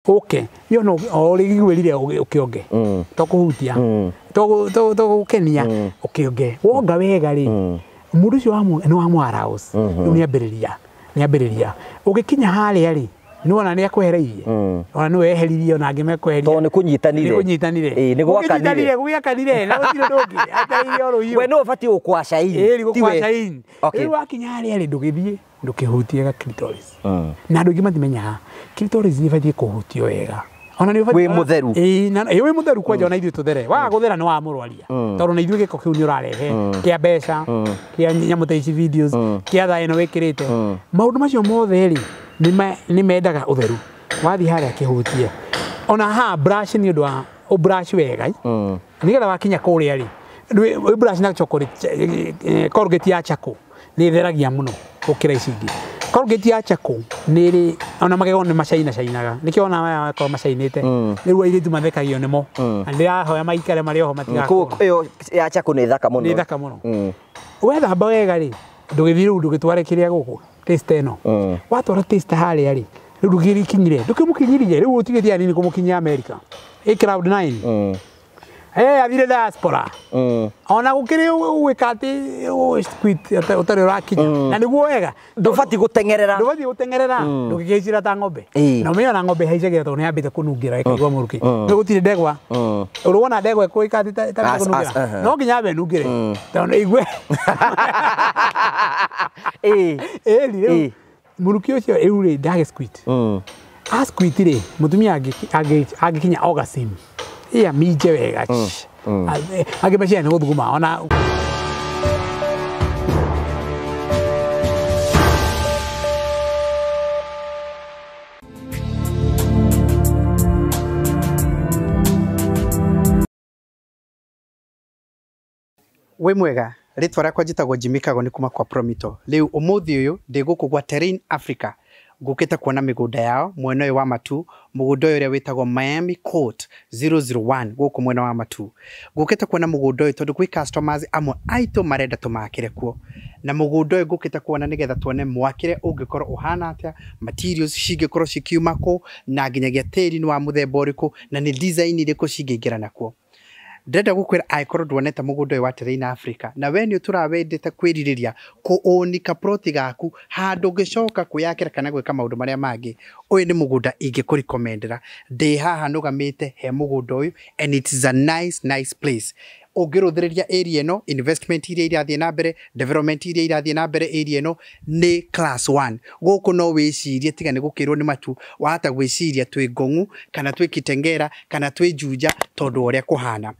Ũke yo no o rĩgĩgwĩrire ũkĩonge to kũhutia to to gũkenia ũkĩonge wonga wega rĩ mũndũ ũcio nĩ wa arouse rĩu nĩ ambĩrĩria ũgĩkinya harĩa rĩ nĩwona nĩ akwehereirie ona nĩ weheririe ona angĩ mekweheria. Tondũ nĩ kũnyitanire. Nĩ kũnyitanire. Ĩĩ, nĩ gwakanire. Gũkĩnyitanire, gũgĩakanire na gũtirĩ ũndũ ũngĩ atarĩire o rũhiũ. We nĩwe ũbatiĩ gũkwaca in. Ĩĩ, Tiwe. gũkwaca in. Rĩu wakinya harĩa rĩ, ndũgĩthiĩ ndũkĩhutie ga clitoris na andũ aingĩ matimenyaga clitoris nĩ ĩbatiĩ kũhutio wega ona nĩ ũbatiĩ. Wĩ mũtheru. Ĩĩ, na ĩĩ, wĩ mũtheru kwanja ona ithuĩ tũthere waga gũthera nĩ wamũrwaria tondũ na ithuĩ gĩko kĩu nĩ ũrarehe kĩa mbeca, kĩa nyamũ ta ici, videos, kĩa thaa ĩno wĩkĩrĩte, maũndũ macio mothe rĩ nĩ mendaga ũtheru. Wathiĩ harĩa kĩhutie ona ha brush nĩ ũndũ wa ũbrush wega nĩgetha wakinya kũrĩa rĩ wĩ brush na chocolate, Colgate ya charcoal nĩ ĩtheragia mũno gũkĩra ici ingĩ. Colgate ya charcoal nĩ ĩrĩ ona magego nĩ macaina cainaga, nĩkĩo ona maya makorwo macainĩte rĩu airĩtu mathekagio nĩmo na ndĩrahoya maikare marĩ oho matigakũra. Koguo ĩyo ya chako nĩ thaka mũno. Nĩ thaka mũno. Wethamba wega rĩ, ndũgĩthiĩ rĩu ndũgĩtware kĩrĩa gũkũ taste ĩno. Watwara taste harĩa rĩ, rĩu ndũgĩkinyire ndũkĩmũkinyirie rĩu ũtigĩtie hanini kũmũkinyia America ĩ cloud 9. Athire diaspora ona gũkĩrĩ gwĩka atĩ squid ũtarĩ ũrakinya na nĩguo wega. Ndũbatiĩ gũteng'erera. Ndũbatiĩ gũteng'erera, ndũgĩkĩhicĩra ta ng'ombe. Na ũmenye ona ng'ombe ĩhaicagĩra tondũ nĩ yambĩte kũnungĩra ĩkaigua mũrukĩ. Nĩ gũtirĩ ndegwa ũrĩ wona ndegwa ĩkũĩka atĩ ĩtambĩte kũnungĩra. No nginya yambe ĩnungĩre tondũ ĩigue. Ĩni rĩu mũrukĩ ũcio rĩu rĩ ndagĩ squid a squid rĩ mũtumia angĩkinya orgasm ĩya minje wega angĩ meciria nĩ gũthuguma ona. Wĩ mwega, rĩtwa rĩakwa njĩtagwo Jimmy Kago nĩ kuma kwa Promito. Rĩu ũmũthĩ ũyũ ndĩ gũkũ gwa Terrain Africa, ngũkĩte kuona mĩgũnda yao mwena ũyũ wa Matu, mũgũnda ũyũ ũrĩa wĩtagwo Miami Court 001 gũkũ mwena wa Matu. Ngũkĩte kuona mũgũnda ũyũ tondũ gwĩ customers amwe aitũ marenda tũmakĩre kuo, na mũgũnda ũyũ ngũkĩte kuona nĩgetha tuone mwakĩre ũngĩkorwo ũhana atĩa, materials cingĩkorwo cikiuma kũ, na nginyagia tĩri nĩ wa mũthemba ũrĩkũ, na nĩ design irĩkũ cingĩingĩra nakuo. Ndĩrenda gũkwĩra angĩkorwo nduonete mũgũnda ũyũ wa Terrain Africa na we nĩ ũtũra wendete kwĩrirĩria kũũni kaploti gaku handũ ũngĩcoka kwĩyakĩra kana gwĩka maũndũ marĩa mangĩ, ũyũ nĩ mũgũnda ingĩkũrecommendera. Ndĩ haha nũgamĩte he mũgũnda ũyũ and it is a nice nice place. Ũngĩrũthĩrĩria area ĩno, investment iria irathiĩ na mbere, development iria irathiĩ na mbere area ĩno nĩ class 1. Gũkũ no wĩcirie tiga nĩ gũkĩrwo nĩ matu, wahota gwĩciria twĩ Ngong'u kana twĩ Kitengela kana twĩ Juja tondũ wa ũrĩa kũhana.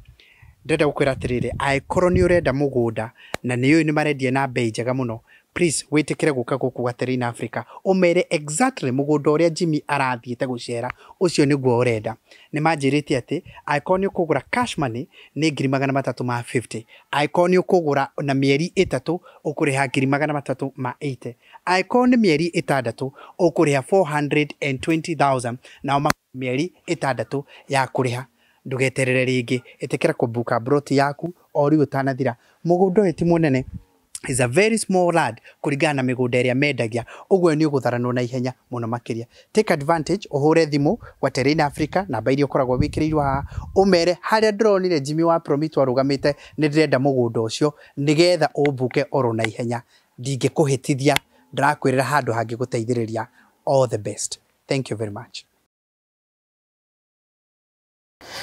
Ndĩrenda gũkwĩra atĩrĩrĩ, angĩkorwo nĩ ũrenda mũgũnda na nĩ ũyũ nĩ marendia na bei njega mũno, please wĩtĩkĩre gũka gũkũ gwa Terrain Africa ũmere exactly mũgũnda ũrĩa Jimmy arathiĩte gũcera ũcio nĩguo ũrenda. Nĩ manjĩrĩte atĩ angĩkorwo nĩ ũkũgũra cash money nĩ 350,000, angĩkorwo nĩ ũkũgũra na mĩeri 3 ũkũrĩha 380,000, angĩkorwo nĩ mĩeri 6 ũkũrĩha 420,000, nao mĩeri 6 ya kũrĩha. Ndũgeterere rĩngĩ, ĩtĩkĩra kũbuka plot yaku o rĩu ũtanathira. Mũgũnda ũyũ ti mũnene, is a very small land kũringana na mĩgũnda ĩrĩa mendagia, ũguo nĩ ũgũtharanwo na ihenya mũno makĩria. Take advantage, ũhũre thimũ gwa Terrain Africa namba iria ũkoragwo wĩkĩrĩirwo haha, ũmere harĩa ndĩronire Jimmy wa Promito arũgamĩte nĩ ndĩrenda mũgũnda ũcio nĩgetha ũmbuke oro na ihenya. Ndingĩkũhĩtithia, ndĩrakwĩrĩra handũ hangĩgũteithĩrĩria. All the best, thank you very much.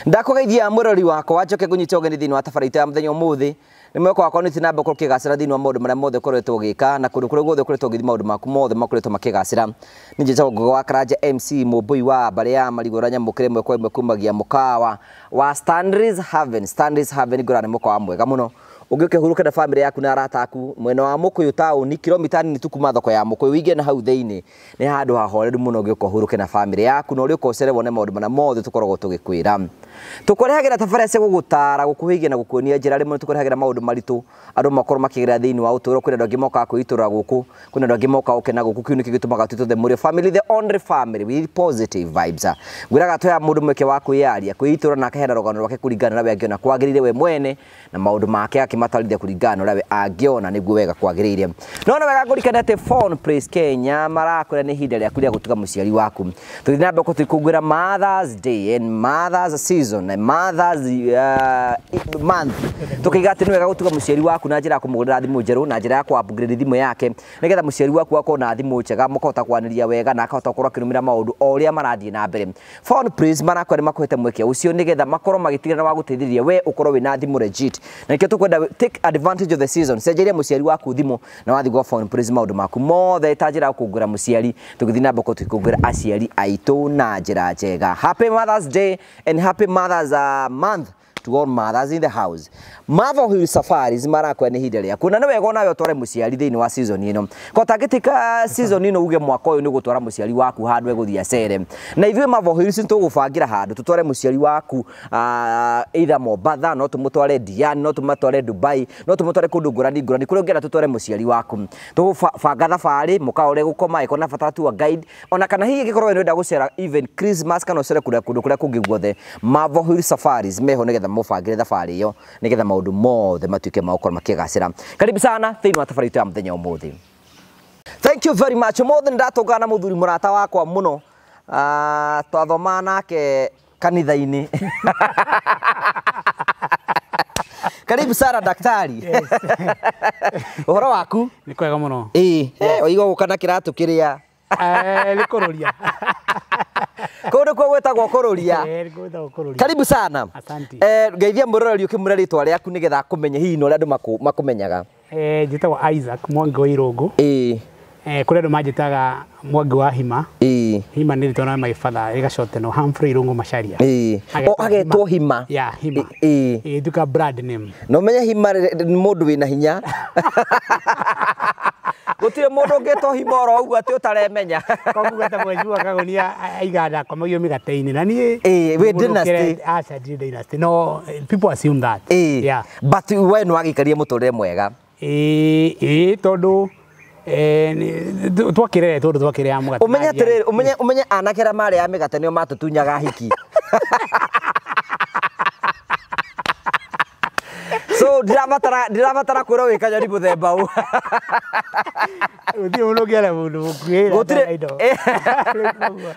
Ndakũgeithia mũrori wakwa, njoke ngũnyite ũgeni thĩinĩ wa tabarĩra itũ ya mũthenya ũmũthĩ. Nĩ mwĩhoko wakwa nĩ na mbere ũkĩgacĩra thĩinĩ wa maũndũ marĩa mothe ũkoretwo ũgĩka na kũndũ kũrĩa guothe ũkoretwo ũgĩthiĩ, maũndũ maku mothe makoretwo makĩgacĩra. Nĩ njĩtagwo Ngũgĩ wa Karanja MC Mũmbũi wa mbarĩ ya marigũ ũrĩa nyamũkĩre ĩmwe kwa ĩmwe kumagia mũkawa wa Stanley's Haven. Stanley's Haven ngũra nĩ mũkawa mwega mũno ũngĩũke hurũke na bamĩrĩ yaku na arata aku mwena wa Mũkũyũ taũni, kilomita nini tu kuma thoko ya Mũkũyũ wĩingĩre na hau thĩinĩ. Nĩ handũ hahoreru mũno ũngĩũka ũhurũke na bamĩrĩ yaku na ũrĩũka ũcere wone maũndũ marĩa mothe tũkoragwo tũgĩkwĩra. Tũkũrehagĩra tabarĩra cia gũgũtara, gũkũhĩgia na gũkuonia njĩra. Rĩmwe tũkũrehagĩra maũndũ maritũ andũ makorwo makĩgerera thĩinĩ wa ũtũũro. Kwĩna andũ angĩ mokaga kwĩitũrũra gũkũ, kwĩna andũ angĩ mokaga gũkena gũkũ. Kĩu nĩkĩo gĩtũmaga twĩtwo the Mũrĩo family, the only family with positive vibes. Ngwĩraga tũheaga mũndũ mweke wa kwĩyaria, kwĩitũrũra na akaheana rũgano rwake kũringana na we angĩona kwagĩrĩire we mwene na maũndũ make. akĩmatarithia kũringana na ũrĩa we angĩona nĩguo wega kwagĩrĩire. No nĩ wega ngũrikane atĩ Phone Place Kenya marakwĩra nĩ ihinda rĩaku rĩa gũtuga mũciari waku. Tũthiĩ na mbere tũgĩkũngũĩra Mother's Day and Mother's Season and Mother's Month. Tũkĩiga atĩ nĩ wega gũtuga mũciari waku na njĩra ya kũmũgũrĩra thimũ njerũ na njĩra ya kũ upgrade thimũ yake nĩgetha mũciari waku akorwo na thimũ njega, mũkahota kwanĩria wega na akahota gũkorwo akĩrũmĩrĩra maũndũ o ũrĩa marathiĩ na mbere. Phone Place marakwĩra nĩ makũhete mweke ũcio nĩgetha makorwo magĩtigĩrĩra wa gũteithĩrĩria we ũkorwo wĩna thimũ legit, na nĩkĩo tũkwenda take advantage of the season. Cenjeria mũciari waku thimũ na wathiĩ gwa Phone Place maũndũ maku mothe ta njĩra ya gũkũngũĩra mũciari. Tũgĩthiĩ na mbere tũgĩkũngũĩra aciari aitũ na njĩra njega. Happy Mother's Day and happy Mother's Month to all mothers in the house. Marvel Hill Safaris marakwĩra nĩ ihinda rĩaku na nĩ wega onawe ũtware mũciari thĩinĩ wa season ĩno. Ko tangĩtĩka season ĩno uge mwaka ũyũ nĩ gũtwara mũciari waku handũ egũthiĩ acere. Na ithuĩ Marvel Hills nĩ tũgũbangĩra handũ tũtware mũciari waku either Mombatha, no tũmũtware Diani, no tũmũtware Dubai, no tũmũtware kũndũ ngũrani ngũrani kũrĩa ũngĩenda tũtware mũciari waku. Tũgũbanga thabarĩ mũkaũre gũkoma ĩkorwo na bata tour guide, ona kana hihi ĩngĩkorwo we nĩ ũrenda gũcera even Christmas kana ũcere kũndũ kũrĩa kũngĩ guothe, Marvel Hills Safaris meho nĩgetha mũbangĩre thabarĩ ĩyo nĩgetha maũndũ mothe matuĩke ma gũkorwo makĩgacĩra. Karibu sana thĩinĩ wa thabarĩ itũ ya mũthenya ũmũthĩ. Thank you very much. Ũmũthĩ nĩndatũngana na mũthuri mũrata wakwa mũno, twathomaga nake kanitha-inĩ. Karibu sana daktari. Yes. Ũhoro waku? Nĩ kwega mũno. Ĩĩ, waigua gũka na kĩratũ kĩrĩa? Nĩ kũrũria. Kũu nĩkuo gwĩtagwo kũrũria. Nĩ gwĩtagwo kũrũria. Karibu sana. Asante. Ngeithia mwĩroreri ũkĩmwĩra rĩtwa rĩaku nĩgetha akũmenye hihi na ũrĩa andũ makũmenyaga. Njĩtagwo Isaac Mwangi wa Irũngũ. Ĩĩ. Kũrĩ andũ manjĩtaga Mwangi wa Hima. Ĩĩ. Hima nĩ rĩtwa rĩa my father rĩgacotenwo Humphrey Irũngũ Macharia. Ĩĩ. O agetwo Hima. Yeah, Hima. Ĩĩ. Ĩgĩtuĩka brand name. Na ũmenye Hima nĩ mũndũ wĩna hinya. Gũtirĩ mũndũ ũngĩtwo Hima oro ũguo atĩ ũtaremenya. Koguo ta mwezi wa Kagonia aigana akomagio mĩgate-inĩ. Na niĩ Ĩĩ, wĩ mũndũ dynasty. Aca, ndirĩ dynasty. No, people assume that. Ĩĩ. Yeah. But we nĩ wagĩikarie mũtũrĩre mwega. Ĩĩ, ĩĩ, tondũ twakĩrere tondũ twakĩrĩaga mũgate. Ũmenye atĩrĩrĩ, ũmenye anake arĩa marĩaga mĩgate nĩo matũtunyaga hiki. So ndirabatara kwĩrwo wĩ kanyoni mũthemba ũ. Gũtirĩ mũndũ ũngĩara mũndũ mũkuhĩ Gũtirĩ na indo.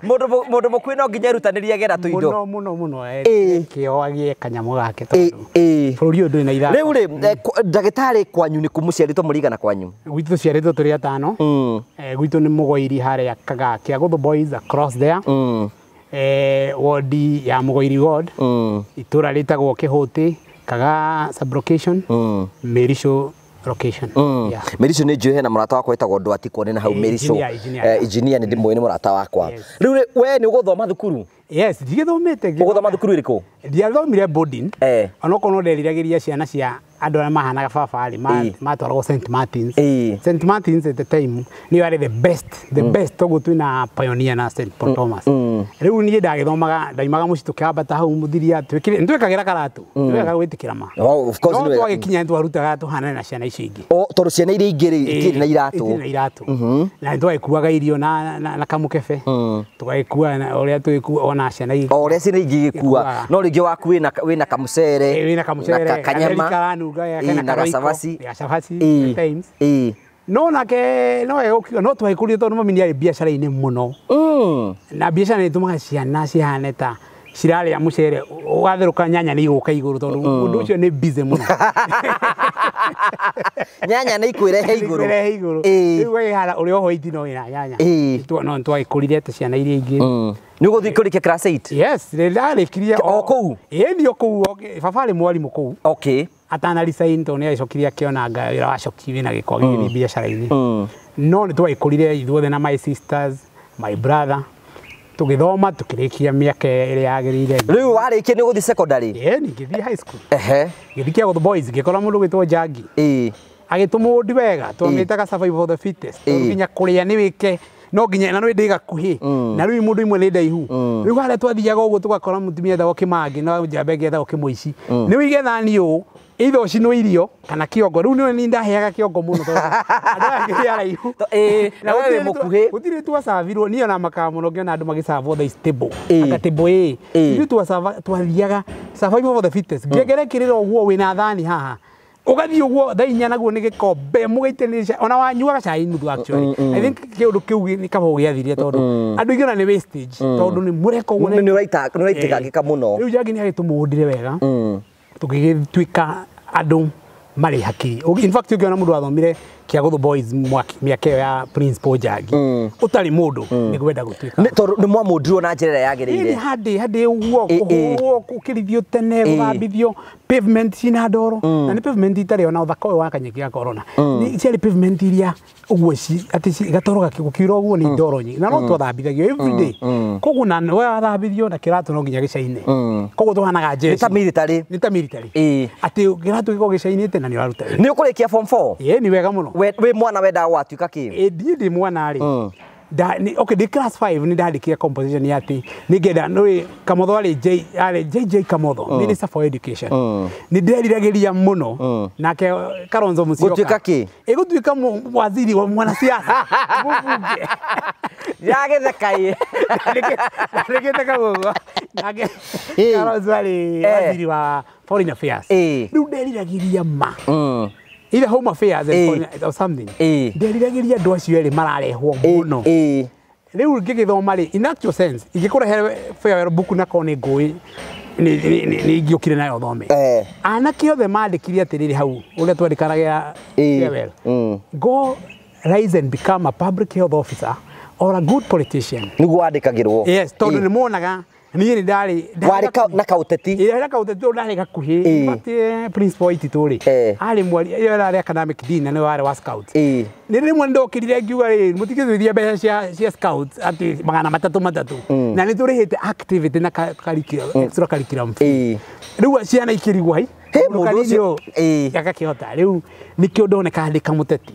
Mũndũ mũkuhĩ no nginya erutanĩrie agĩe na tũindo. Mũno, mũno, mũno, Ĩĩ. kĩo agĩe kanyamũ gake Ĩĩ, tondũ ĩĩ. bũrũri ũyũ ndũrĩ na ithako. Rĩu rĩ, ndagĩtarĩ kwanyu nĩ kũ mũciarĩtwo mũrigana kwanyu? Gwitũ tũciarĩtwo tũrĩ atano. Gwitũ nĩ Mũgoiri harĩa Kagaa Kĩagũthũ Boys across there. Wodi ya Mũgoiri ward. Itũra rĩtagwo Kĩhũtĩ, Kagaa sub-location, Merico location. Yeah. Merico nĩ njũĩ hena mũrata wakwa wĩtagwo Ndwati Kuone na hau Merico. Engineer, engineer. Engineer nĩ ndĩmũĩ nĩ mũrata wakwa. Yes. Rĩu rĩ, we nĩ ũgũthoma thukuru? Yes, ndigĩthomete. Ũgũthoma thukuru ĩrĩkũ? Ndiathomire boarding. Onokorwo no nderiragĩria ciana cia andũ arĩa mahanaga baba rĩ, matwaragwo St Martins. St Martins at the time nĩyo yarĩ the best, the best toguo twĩna Pioneer na St Paul Thomas. Rĩu niĩ ndagĩthomaga, ndaimaga mũciĩ tũkĩambata hau mũthiria, nĩtwĩkagĩra karatũ, nĩwega gwĩtĩkĩra ma. Oh, of course No nĩ wega. twagĩkinya nĩtwarutaga tũhanane na ciana icio ingĩ. O, tondũ ciana iria ingĩ rĩ, itirĩ na iratũ. Itirĩ na iratũ. Na nĩtwagĩkuaga irio na kamũkebe. Tũgagĩkua na ũrĩa tũgĩkua ona ciana ingĩ. O ũrĩa ciana ingĩ igĩkua. Igĩkuaga. No rĩngĩ waku wĩna kamũcere, Wĩna kamũcere, na kanyama, karanunga, kena na karoiko, gacabaci. Gacabaci, sometimes. No nake no egũkiuga no twagĩkũrire tondũ mami nĩarĩ biacara-inĩ mũno. Na biacara nĩ ĩtũmaga ciana cihane ta cirarĩa mũcere ũgatherũka nyanya nĩ igũka igũrũ tondũ mũndũ ũcio nĩ busy mũno. Nyanya nĩ ikwĩrehe igũrũ. Ikwĩrehe igũrũ. Rĩu ũgakĩhara ũrĩa ũhwaiti no wĩna nyanya. No nĩtwagĩkũrire ta ciana iria ingĩ. Nĩ ũgũthiĩ kũrĩkia class 8? Yes, nĩndarĩkirie O kũu? Ĩĩ, ni o kũu. Baba arĩ mwarimũ kũu. Atana resign tondũ nĩagĩcokire akĩona anga wĩra wa coki wĩna gĩko agĩgĩthiĩ biacara-inĩ. No nĩtwagĩkũrire ithuothe na my sisters, my brother. Tũgĩthoma tũkĩrĩkia mĩaka ĩrĩa yagĩrĩire. Rĩu warĩkia nĩ ũgũthiĩ secondary? Ĩĩ, ngĩthiĩ high school. Ngĩthiĩ Kĩagũthũ Boys, ngĩkora mũndũ ũgwĩtwo Njangi. Agĩtũmũndi wega, twamĩtaga survival of the fittest. Tondũ nginya kũrĩa nĩ wĩke, no nginya na nĩ ndĩ gakuhĩ. Na rĩu mũndũ imwe nĩ ndaihu. Rĩu harĩa twathiaga ũguo tũgakora mũtumia etagwo Kĩmangi na njamba ĩngĩ etagwo Kĩmũici. Nĩ wĩige thani ũũ, either ũcinwo irio kana kĩongo. Rĩu nĩ ndaheaga kĩongo mũno tondũ andũ aya angĩ nĩ araihu. Na we wĩ mũkuhĩ. Gũtirĩ twacavirwo, niĩ ona makaga mũno ngĩona andũ magĩcavwo thaa ici table. Anga table ĩ. Ithuĩ twathiaga survival of the fittest. Ngengere kĩrĩra ũguo wĩna thani haha. Ũgathiĩ ũguo thaa inya naguo nĩ gĩkombe mũgaitĩrĩria ona wanyuaga cai nuthu actually. I think kĩũndũ kĩu nĩ kaba gĩathirire tondũ andũ aingĩ ona nĩ wastage tondũ nĩ mũreka ũguo Nĩ ũraitĩkangĩka mũno. Rĩu Njagi nĩ agĩtũmũndire wega tũgĩgĩtuĩka andũ marĩ hakiri. In fact ũngĩona mũndũ wathomire Kĩagũthũ Boys mĩaka ĩyo ya Principal Njagi ũtarĩ mũndũ nĩ gwenda gũtuĩka. Tondũ nĩ mwamũndirwo na njĩra ĩrĩa yagĩrĩire. Hĩndĩ ũguo kũhũrwo gũkĩrithio tene gũthambithio pavement cina ndoro na nĩ pavement itarĩ ona ũthaka ũyũ wa kanyeki ga corona. Nĩ ciarĩ pavement iria ũguo atĩ gatoro gũkiura ũguo nĩ ndoro nyingĩ na no twathambithagio every day. Koguo na we wathambithio na kĩratũ no nginya gĩcaine. Koguo tũhanaga jeshi. Nĩ ta military. Nĩ ta military. Atĩ kĩratũ gĩkoragwo gĩcainĩte na nĩ ũraruta wĩra. Nĩ ũkũrĩkia form 4? Ĩĩ nĩ wega mũno. Wĩ mwana wendaga gwatuĩka kĩ? Ndiĩ ndĩ mwana rĩ. Okay, ndĩ class 5 nĩ ndandĩkire composition ya atĩ nĩngenda nĩ Kamotho arĩ J arĩ JJ Kamotho Minister for Education. Nĩ ndĩreriragĩria mũno nake Kalonzo Musyoka. Gũtuĩka kĩ? Ĩgũtuĩka waziri wa mwanasiasa. Mũbunge. Ndĩragĩtheka ĩ. Ndĩragĩtheka ũguo. Nake Kalonzo arĩ waziri wa Foreign Affairs. Rĩu nderiragĩria ma. Either Home Affairs and foreign, or something. Nderiragĩria andũ acio erĩ mararehwo mũno. Rĩu ngĩgĩthoma rĩ, in actual sense, ingĩkũrehere farewell book na korwo nĩ ngũĩ nĩ ingĩũkire nayo thome. Anake othe mandĩkire atĩrĩrĩ hau ũrĩa twandĩkanagia farewell. Go rise and become a public health officer or a good politician. Nĩguo wandĩkagĩrwo. Yes, tondũ nĩ monaga niĩ nĩ ndarĩ warĩ na kaũteti. Ĩĩ na kaũteti tondũ ndarĩ gakuhĩ. In fact principal Waititũ rĩ arĩ mwari ĩyo arĩ academic dean na nĩwe warĩ wa scout. Nĩ rĩmwe ndokĩrire ngiuga rĩ mũtingĩtũithia mbeca cia scouts atĩ 300 na nĩ tũrĩhĩte activity na extra curriculum fee. Rĩu ciana ikĩrigwo hai mũndũ ũcio agakĩhota rĩu nĩkĩo ndoneka ndĩ kamũteti.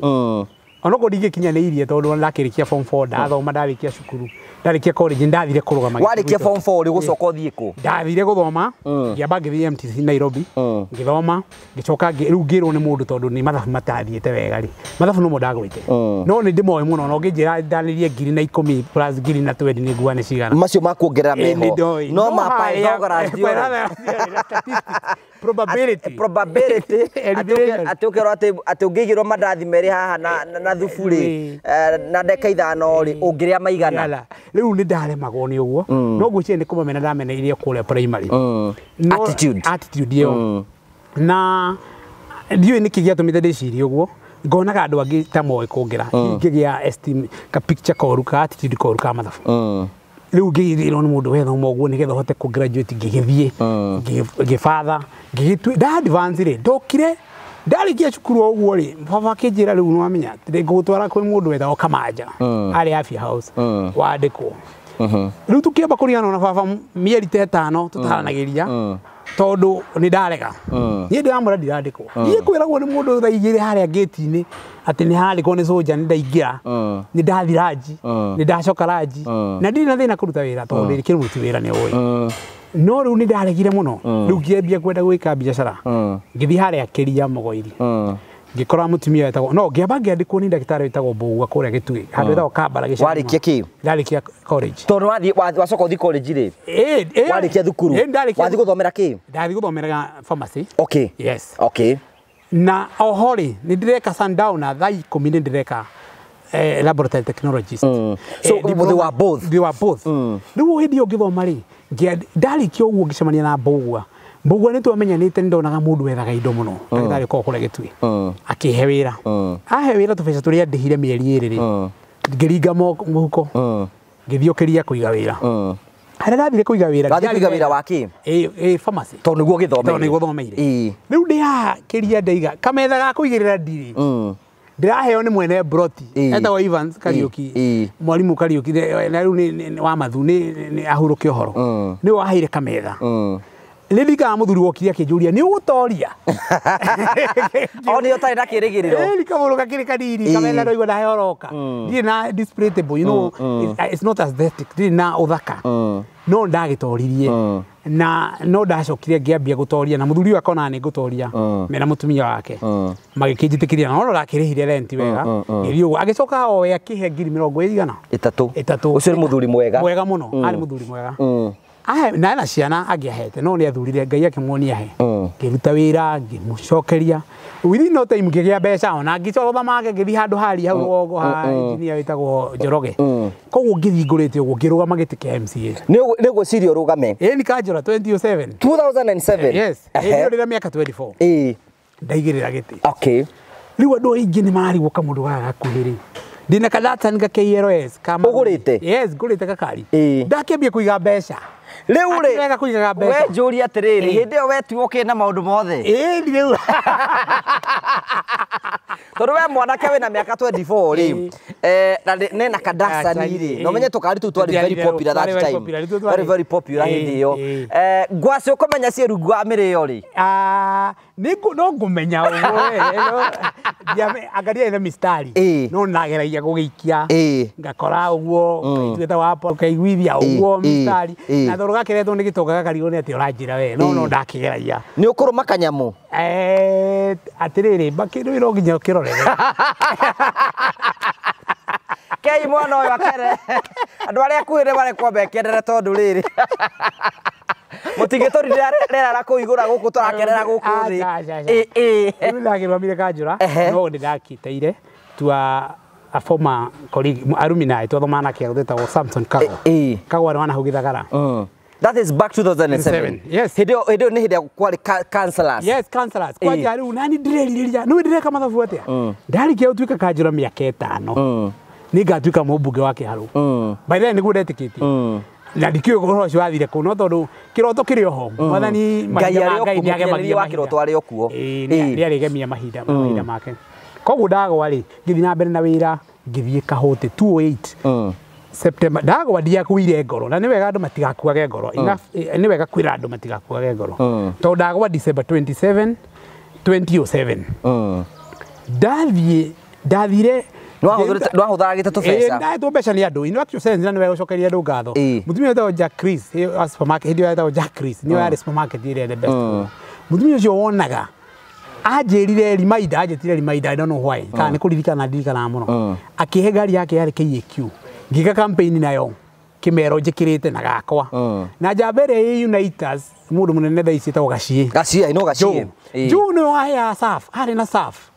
Onokorwo ndingĩkinyanĩirie tondũ ndakĩrĩkia form 4 ndathoma ndarĩkia cukuru ndarĩkia college ndathire kũrũgama. Warĩkia form 4 rĩ gũcoka ũthiĩ kũ? Ndathire gũthoma ngĩamba ngĩthiĩ MTC Nairobi ngĩthoma ngĩcoka rĩu ngĩrwo nĩ mũndũ tondũ nĩ mathabu matathiĩte wega rĩ mathabu nomo ndagwĩte no nĩ ndĩmoĩ mũno na ũngĩnjĩra ndanĩrie 1010 plus 1020 nĩ nguga nĩ cigana macio ma kuongerera meho no ma Pythagoras probability atĩ ũkerwo atĩ ũngĩigĩrwo mandathi merĩ haha na thubu rĩ na ndagĩka 5 rĩ ũngĩrĩa maigana. Rĩu nĩ ndaremagwo nĩ ũguo no ngwĩciria nĩ kũmamena ndameneirie kũrĩa primary. Attitude ĩyo na ndiũĩ nĩkĩ gĩatũmĩte ndĩcirie ũguo ngonaga andũ angĩ ta moĩ kũngĩra ngĩgĩa esteem ka picture koru ka attitude koru ka mathabu. Rĩu ngĩgĩrwo nĩ mũndũ wethoma ũguo nĩgetha ũhote kũ graduate ngĩgĩthiĩ ngĩbatha ngĩgĩtue nda advance rĩ ndokire ndarĩkia cukuru o ũguo rĩ baba akĩnjĩra rĩu nĩwamenya ngũgũtwara kwĩ mũndũ wetagwo Kamanja arĩ Afya House wandĩkwo. Rĩu tũkĩamba kũrigana na baba mĩeri ta ĩtano tũtaranagĩria tondũ nĩ ndarega. Niĩ ndĩramwĩra ndirandĩkwo. Niĩ kwĩragwo nĩ mũndũ thaa igĩrĩ harĩa gate-inĩ atĩ nĩ handĩkwo nĩ soldier nĩ ndaingĩra nĩ ndathi ranji nĩ ndacoka ranji na ndirĩ na thĩna kũruta wĩra tondũ ndĩ kĩrumuti wĩra nĩ ũĩ. No rĩu nĩ ndaregire mũno rĩu ngĩambia kwenda gwĩka biacara ngĩthiĩ harĩa Kĩria Mũgoiri ngĩkora mũtumia wetagwo no ngĩamba ngĩandĩkwo nĩ ndagĩtarĩ wetagwo Mbũgua kũrĩa Gĩtugĩ handũ wetagwo Kambara gĩcagi. Warĩkia kĩ? Ndarĩkia college. Tondũ wathiĩ wacoka ũthiĩ college rĩ? Warĩkia thukuru? Wathiĩ gũthomera kĩ? Ndathiĩ gũthomera pharmacy. Okay. Yes. Okay. Na oho rĩ nĩ ndĩreka sundown na thaa 10 nĩ ndĩreka laboratory technologist. So they were both. They were both. Rĩu hĩndĩ ĩyo ngĩthoma rĩ ndarĩkia ũguo ngĩcemania na Mbũgua. Mbũgua nĩ twamenyanĩte nĩ ndonaga mũndũ wethaga indo mũno ndagĩtarĩ ũkoragwo kũrĩa Gĩtugĩ akĩhe wĩra ahe wĩra tũbeca tũrĩa ndĩhire mĩeri ĩrĩ rĩ ngĩringa mũhuko ngĩthiĩ Kĩria kũiga wĩra harĩa ndathire kũiga wĩra. Wathiĩ kũiga wĩra wa kĩ? Ĩ pharmacy tondũ nĩguo gĩthomeire. Tondũ nĩguo thomeire. Rĩu ndĩ haha Kĩria ndaiga kametha ga kũigĩrĩra ndirĩ ndĩraheo nĩ mwene broti etagwo Evans Kariuki mwarimu Kariuki na rĩu nĩ wa mathu nĩ ahurũke ũhoro nĩwe waheire kametha. Nĩ mũthuri wokire akĩnjũria nĩ ũgũtoria. O nĩ ũtarĩ na kĩrĩgĩrĩro. Ĩ kamũndũ gakĩrĩ kanini kametha ndoigua ndaheo ndirĩ na displayable you know it's not aesthetic ndirĩ na ũthaka no ndagĩtoririe na no ndacokire ngĩambia gũtoria na mũthuri ũyũ akona nĩ ngũtoria mena mũtumia wake magĩkĩnjĩtĩkĩria na no ndakĩrĩhire rent wega ngĩthiĩ ũguo agĩcoka oe akĩhe 30,000 ĩtatũ. Ũcio nĩ mũthuri mwega mwega mũno arĩ mũthuri mwega. Ahe na ciana angĩahete no nĩ athurire Ngai akĩmuonia he. Ngĩruta wĩra ngĩmũcokeria. Within no time ngĩgĩa mbeca ona ngĩcoka make ngĩthiĩ handũ hari hau rũgongo ha engineer wĩtagwo Njoroge. Koguo ngĩthiĩ ngũrĩte ũguo ngĩrũgama gĩtĩ kĩa MCA. Nĩ ũgwĩciria ũrũgame? Ĩĩ nĩ kanjũra 2007. 2007? Yes. Ĩĩ ndĩna mĩaka 24. Ĩĩ. Ndaigĩrĩra gĩtĩ. Okay. Rĩu andũ aingĩ nĩ mararigwo kamũndũ gaka gakuhĩ rĩ. Ndĩna kadatani ga KLS kama ũgũrĩte? Yes, ngũrĩte gakari. Ĩĩ. Ndakĩambia kũiga mbeca. Rĩu rĩ wega kũigaga mbeca. We njũrie atĩrĩrĩ, hĩndĩ ĩyo wetuo ũkĩ na maũndũ mothe? Ĩĩ rĩu. Tondũ we mwanake wĩna mĩaka 24 rĩ, na nena kadasani rĩ, na ũmenye tũkari tũu twarĩ very popular that time. Very very popular hĩndĩ ĩyo. Ngwacĩ ũkũmenya ciĩ rungu wa mĩrĩo rĩ? No ngũmenya ũguo angaria ĩna mistari no nageragia gũgĩikia ngakora ũguo kaituĩta wapo ũkaiguithia ũguo mistari na tondũ gakeretwo nĩ gĩtonga gakarigwo nĩ atĩ ũranjĩra we no ndakĩgeragia. Nĩ ũkũrũma kanyamũ? Atĩrĩrĩ kĩndũ no nginya ũkĩrorere. Kei mwana ũyũ akere andũ arĩa akuhĩ nĩ marekwo mekendere tondũ rĩrĩ mũtingĩtũrire rĩera kũu igũra gũkũ tũrakerera gũkũ thĩ. Ĩĩ rĩu ndakĩrũgamire kanjũra no nĩndakĩteire tua a former colleague alumni twathomaga nake wĩtagwo Samson Kago. Kago arĩ wa nahau Gĩthagara. That is back 2007. Yes. Hĩndĩ ĩyo nĩ hĩndĩ kwarĩ councillors. Yes, councillors. Kwanja rĩu nani ndĩrerirĩria nĩ ndĩreka mathabu atĩa? Ndarĩkia gũtuĩka kanjũra mĩaka ĩtano. Nĩngatuĩka mũmbunge wa Kĩharũ. By then nĩguo ndetĩkĩtie. Na ndikĩũĩ ũhoro ũcio wathire kũ no tondũ kĩroto kĩrĩ oho. Mwathani Ngai arĩ o kuo, mũkinyanĩria wa kĩroto arĩ o kuo. Ĩĩ nĩarĩgemia mahinda make. Koguo ndagwa rĩ ngĩthiĩ na mbere na wĩra ngĩthiĩ Kahũtĩ 2008. September ndagwa ndiakuire ngoro na nĩ wega andũ matigakuage ngoro. Nĩ wega kwĩra andũ matigakuage ngoro. Tondũ ndagwa December 27 2007. Ndathire ndwahũthagĩte tũbeca? Ndahetwo mbeca nĩ andũ. In actual sense na nĩ wega gũcokeria andũ ngatho. Mũtumia wetagwo Jack Chris supermarket hĩndĩ ĩyo etagwo Jack Chris nĩyo yarĩ supermarket ĩrĩa the best. Mũtumia ũcio wonaga anjĩrire reminder, anjĩtire reminder, I don't know why. Kana nĩ kũririkana ndirikanaga mũno. Akĩhe ngari yake yarĩ KAQ. Ngĩka campaign nayo kĩmero njĩkĩrĩte na gakwa. Na njamba ĩrĩa ĩ Unitas mũndũ mũnene thaa ici etagwo Gaciĩ. Gaciĩ, no Gaciĩ. Joe nĩwe waheaga SAF, arĩ na SAF.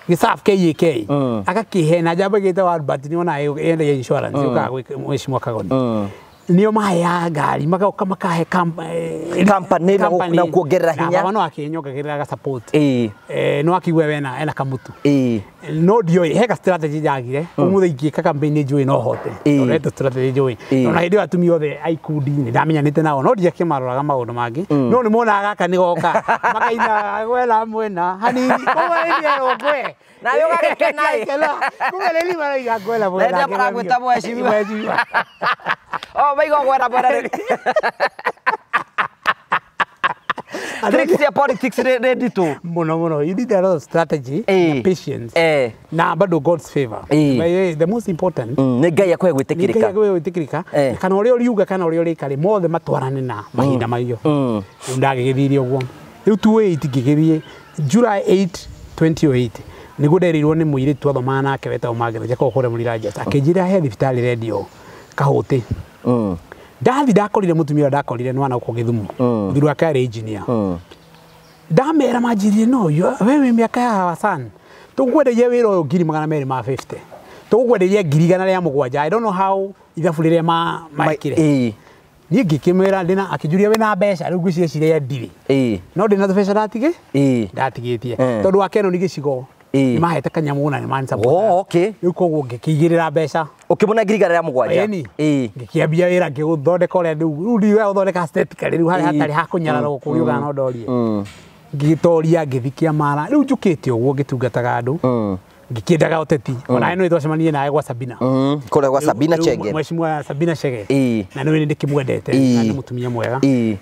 Gĩsaf KAK. Agakĩhe na njamba ĩgĩtagwo Albert nĩonaga yendagia insurance yũkaga gwĩ Mheshimiwa Kagoni. Nĩo maheaga ngari magoka makahe company na kuongerera hinya. Baba no akĩnyongagĩrĩra ga support. No akiuga wena ena kamutu. No ndioĩ he ka strategy njagire ũmũthĩ ingĩka campaign njũĩ no hote. Tondũ hetũ strategy njũĩ. Ona hĩndĩ ĩyo atumia othe a ikundi nĩ ndamenyanĩte nao no ndiakĩmaroraga maũndũ mangĩ. No nĩ monaga gaka nĩ goka makaina gwela mwena hanini koguo ĩrĩ ngwe. Nawe ũgagĩkena ĩ. Kumbe rĩu maraiga ngwela mwena. Na maragwĩta mheshimiwa. Oh, maigo gwera mwena rĩ. Tricks ya politics nĩ nditũ. Mũno mũno. You need a lot of strategy na patience. Na bado God's favor. But the most important nĩ Ngai akũhe gwĩtĩkĩrĩka. Nĩ Ngai akũhe gwĩtĩkĩrĩka. Kana ũrĩa ũriuga kana ũrĩa ũrĩka rĩ mothe matwarane na mahinda macio. Rĩu ndagĩgĩthiire ũguo. Rĩu 2008 ngĩgĩthiĩ July 8 2008 nĩguo nderirwo nĩ mũirĩtu twathomaga nake wetagwo Margaret Jacob kũrĩa Mũrira akĩnjĩra he thibitarĩ rendio Kahũtĩ. Ndathi ndakorire mũtumia ũrĩa ndakorire nĩ wana gũkũ Gĩthumo. Mũthuri wake arĩ engineer. Ndamera manjĩrire no we wĩ mĩaka ya Hassan tũgũkwenderia wĩra ũyũ 250,000 tũgũkwenderia 107,000. I don't know how ithabu rĩrĩa mekire. Niĩ ngĩkĩmwĩra ndĩna akĩnjũria wĩna mbeca rĩu ngwĩciria ciria ndirĩ. No ndĩna tũbeca ndatigĩtie tondũ wa Canon gĩcigo nĩ mahete kanyamũ na nĩ mani support. Oh, okay. Rĩu koguo ngĩkĩigĩrĩra mbeca. Ũkĩmũne 107,000. Ngĩkĩambia wĩra ngĩgũthondeka ũrĩa rĩu ndiuga gũthondeka aesthetically rĩu harĩa hatarĩ ha kũnyararwo kũgiũka no ndorie. Ngĩgĩtoria ngĩthiĩ Kĩamara rĩu njũkĩte ũguo ngĩtungataga andũ. Ngĩkĩendaga ũteti. Ona we nĩ twacemanirie nawe gwa Sabina. Kũrĩa gwa Sabina Chege. Mheshimiwa Sabina Chege. Na nĩ ndĩkĩmwendete na nĩ mũtumia mwega.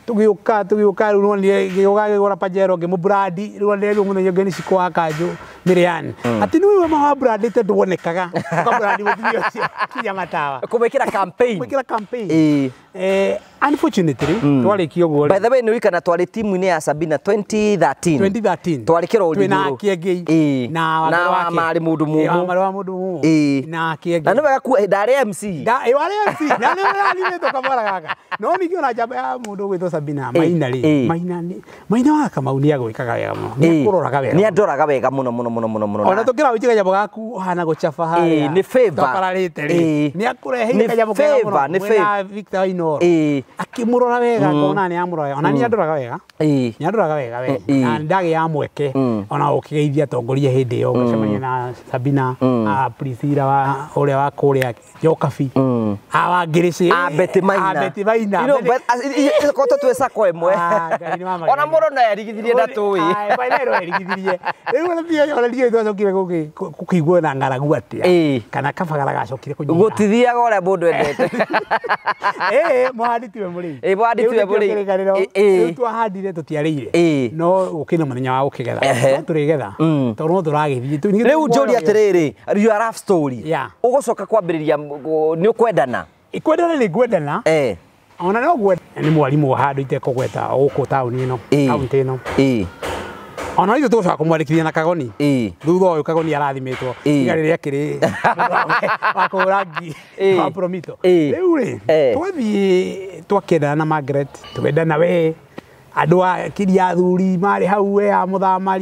Tũgĩũka rĩu nonire ngĩũka ngĩgũra Pajero ngĩmũbrandi rĩu onire rĩu mũthenya ũngĩ nĩ Shiko wa Kanjũ Mĩrĩani. Atĩ nĩ we ma brandĩte ndwonekaga. Ũkabrandi mũtumia ũcio kinya matawa. Kũmwĩkĩra campaign. Kũmwĩkĩra campaign. Unfortunately twarĩkia ũguo. By the way, nĩ wikana twarĩ timu-inĩ ya Sabina 2013. 2013 Twarĩ kĩrori twĩna igũrũ. Kĩengei na Na wa marĩ mũndũ mũmũ. Wa marĩ wa mũndũ mũmũ na Kĩengei. Na nĩ wega ndarĩ MC. Da warĩ MC na nĩ ũrathimĩtwo kamwara gaka. No ningĩ ona njamba ya mũndũ ũgwĩtwo Sabina Maina rĩ, Maina nĩ Maina wa Kamau nĩ agwĩkaga wega mũno. Nĩ akũroraga wega. Nĩ andoraga wega mũno mũno mũno mũno mũno. Ona tũkĩra wĩtie kanyamũ gaku ũhana gũchaba harĩa. Nĩ favor. Tapararĩte rĩ. Nĩ akũreheire kanyamũ kega mũno. Nĩ favor. Victor Wainoro. Akĩmũrora wega akona nĩ amũrora. Ona nĩ andoraga wega. Nĩ andoraga wega we. Na ndagĩa mweke ona ũkĩgeithia atongoria hĩndĩ ĩyo ngacemania na Sabina, Priscilla wa ũrĩa wa kũrĩa Jokabi, a Wangĩrĩcĩ, a Betty Maina. A Betty Maina. You know, but koto twĩ sako ĩmwe. Ona mũndũ no erigithirie ndatũĩ. Maina no erigithirie. Rĩu ona ndiũĩ twacokire gũkĩiguo na ng'aragu atĩa. Kana kabagara gacokire kũnyiha. Gũtithiaga ũrĩa mũndũ endete. Mũhandi tiwe mũrĩi. Mũhandi tiwe mũrĩi. Rĩu twahandire tũtiarĩire. No gũkĩna mũthenya wa gũkĩgetha. No tũrĩgetha. Tondũ no tũragĩthiĩ. Rĩu njũrie atĩrĩrĩ, your love story. Ũgũcoka kwambĩrĩria nĩ ũkwendana? Kwendana nĩ ngwendana. Ona no ngwenda. Nĩ mwarimũ wa handũ itekũgweta gũkũ taũni ĩno, kaũntĩ ĩno. Ona ithuĩ tũgũcoka kũmwandĩkithia na Kagoni. Thutha ũyũ Kagoni arathimĩtwo. Iga rĩrĩa akĩrĩ wa kũhũra ngi wa Promito. Rĩu rĩ, twathiĩ twakĩendana na Margaret, twendana we andũ a kiria athuri marĩ hau we a Mũthama,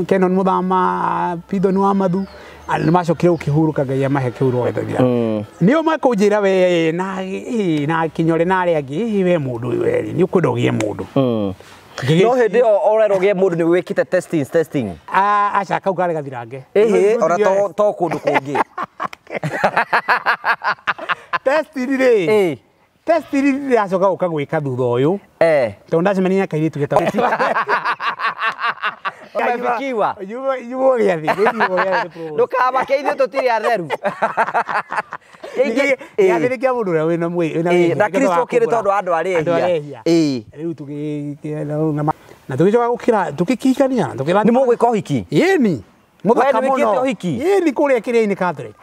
Kenon Mũthama, Pithon wa Mathu, nĩ macokire gũkĩhurũka Ngai amahe kĩhurũko gĩtathira. Nĩo makũnjĩra we na Kĩnyore na arĩa angĩ, we mũndũ ũyũ we nĩ ũkwenda ũgĩe mũndũ. No hĩndĩ ĩyo ũrerwo ũgĩe mũndũ nĩ wĩkĩte testing. Aca kau karĩ gathirange. Ona to kũndũ kũngĩ. Testing rĩ. Testing ndĩracoka gũka gwĩka thutha ũyũ. Tondũ ndacemania na kairĩtu getagwo Umefikiwa. Yuo gĩathĩ, yuo gĩathĩ. Ndũkamake ithuĩ tũtirĩ atheru. Gĩathĩ nĩ kĩa mũndũ ũrĩa wĩna mwĩrĩ. Na Kristo okĩrĩ tondũ andũ arĩa ehia. Rĩu na tũgĩcoka gũkĩra tũgĩkĩhikania. Nĩ mũgwĩka ũhiki? Ĩni. Mũthaka mũno. Ũhiki? Ĩni kũrĩa kĩrĩa-inĩ Catholic.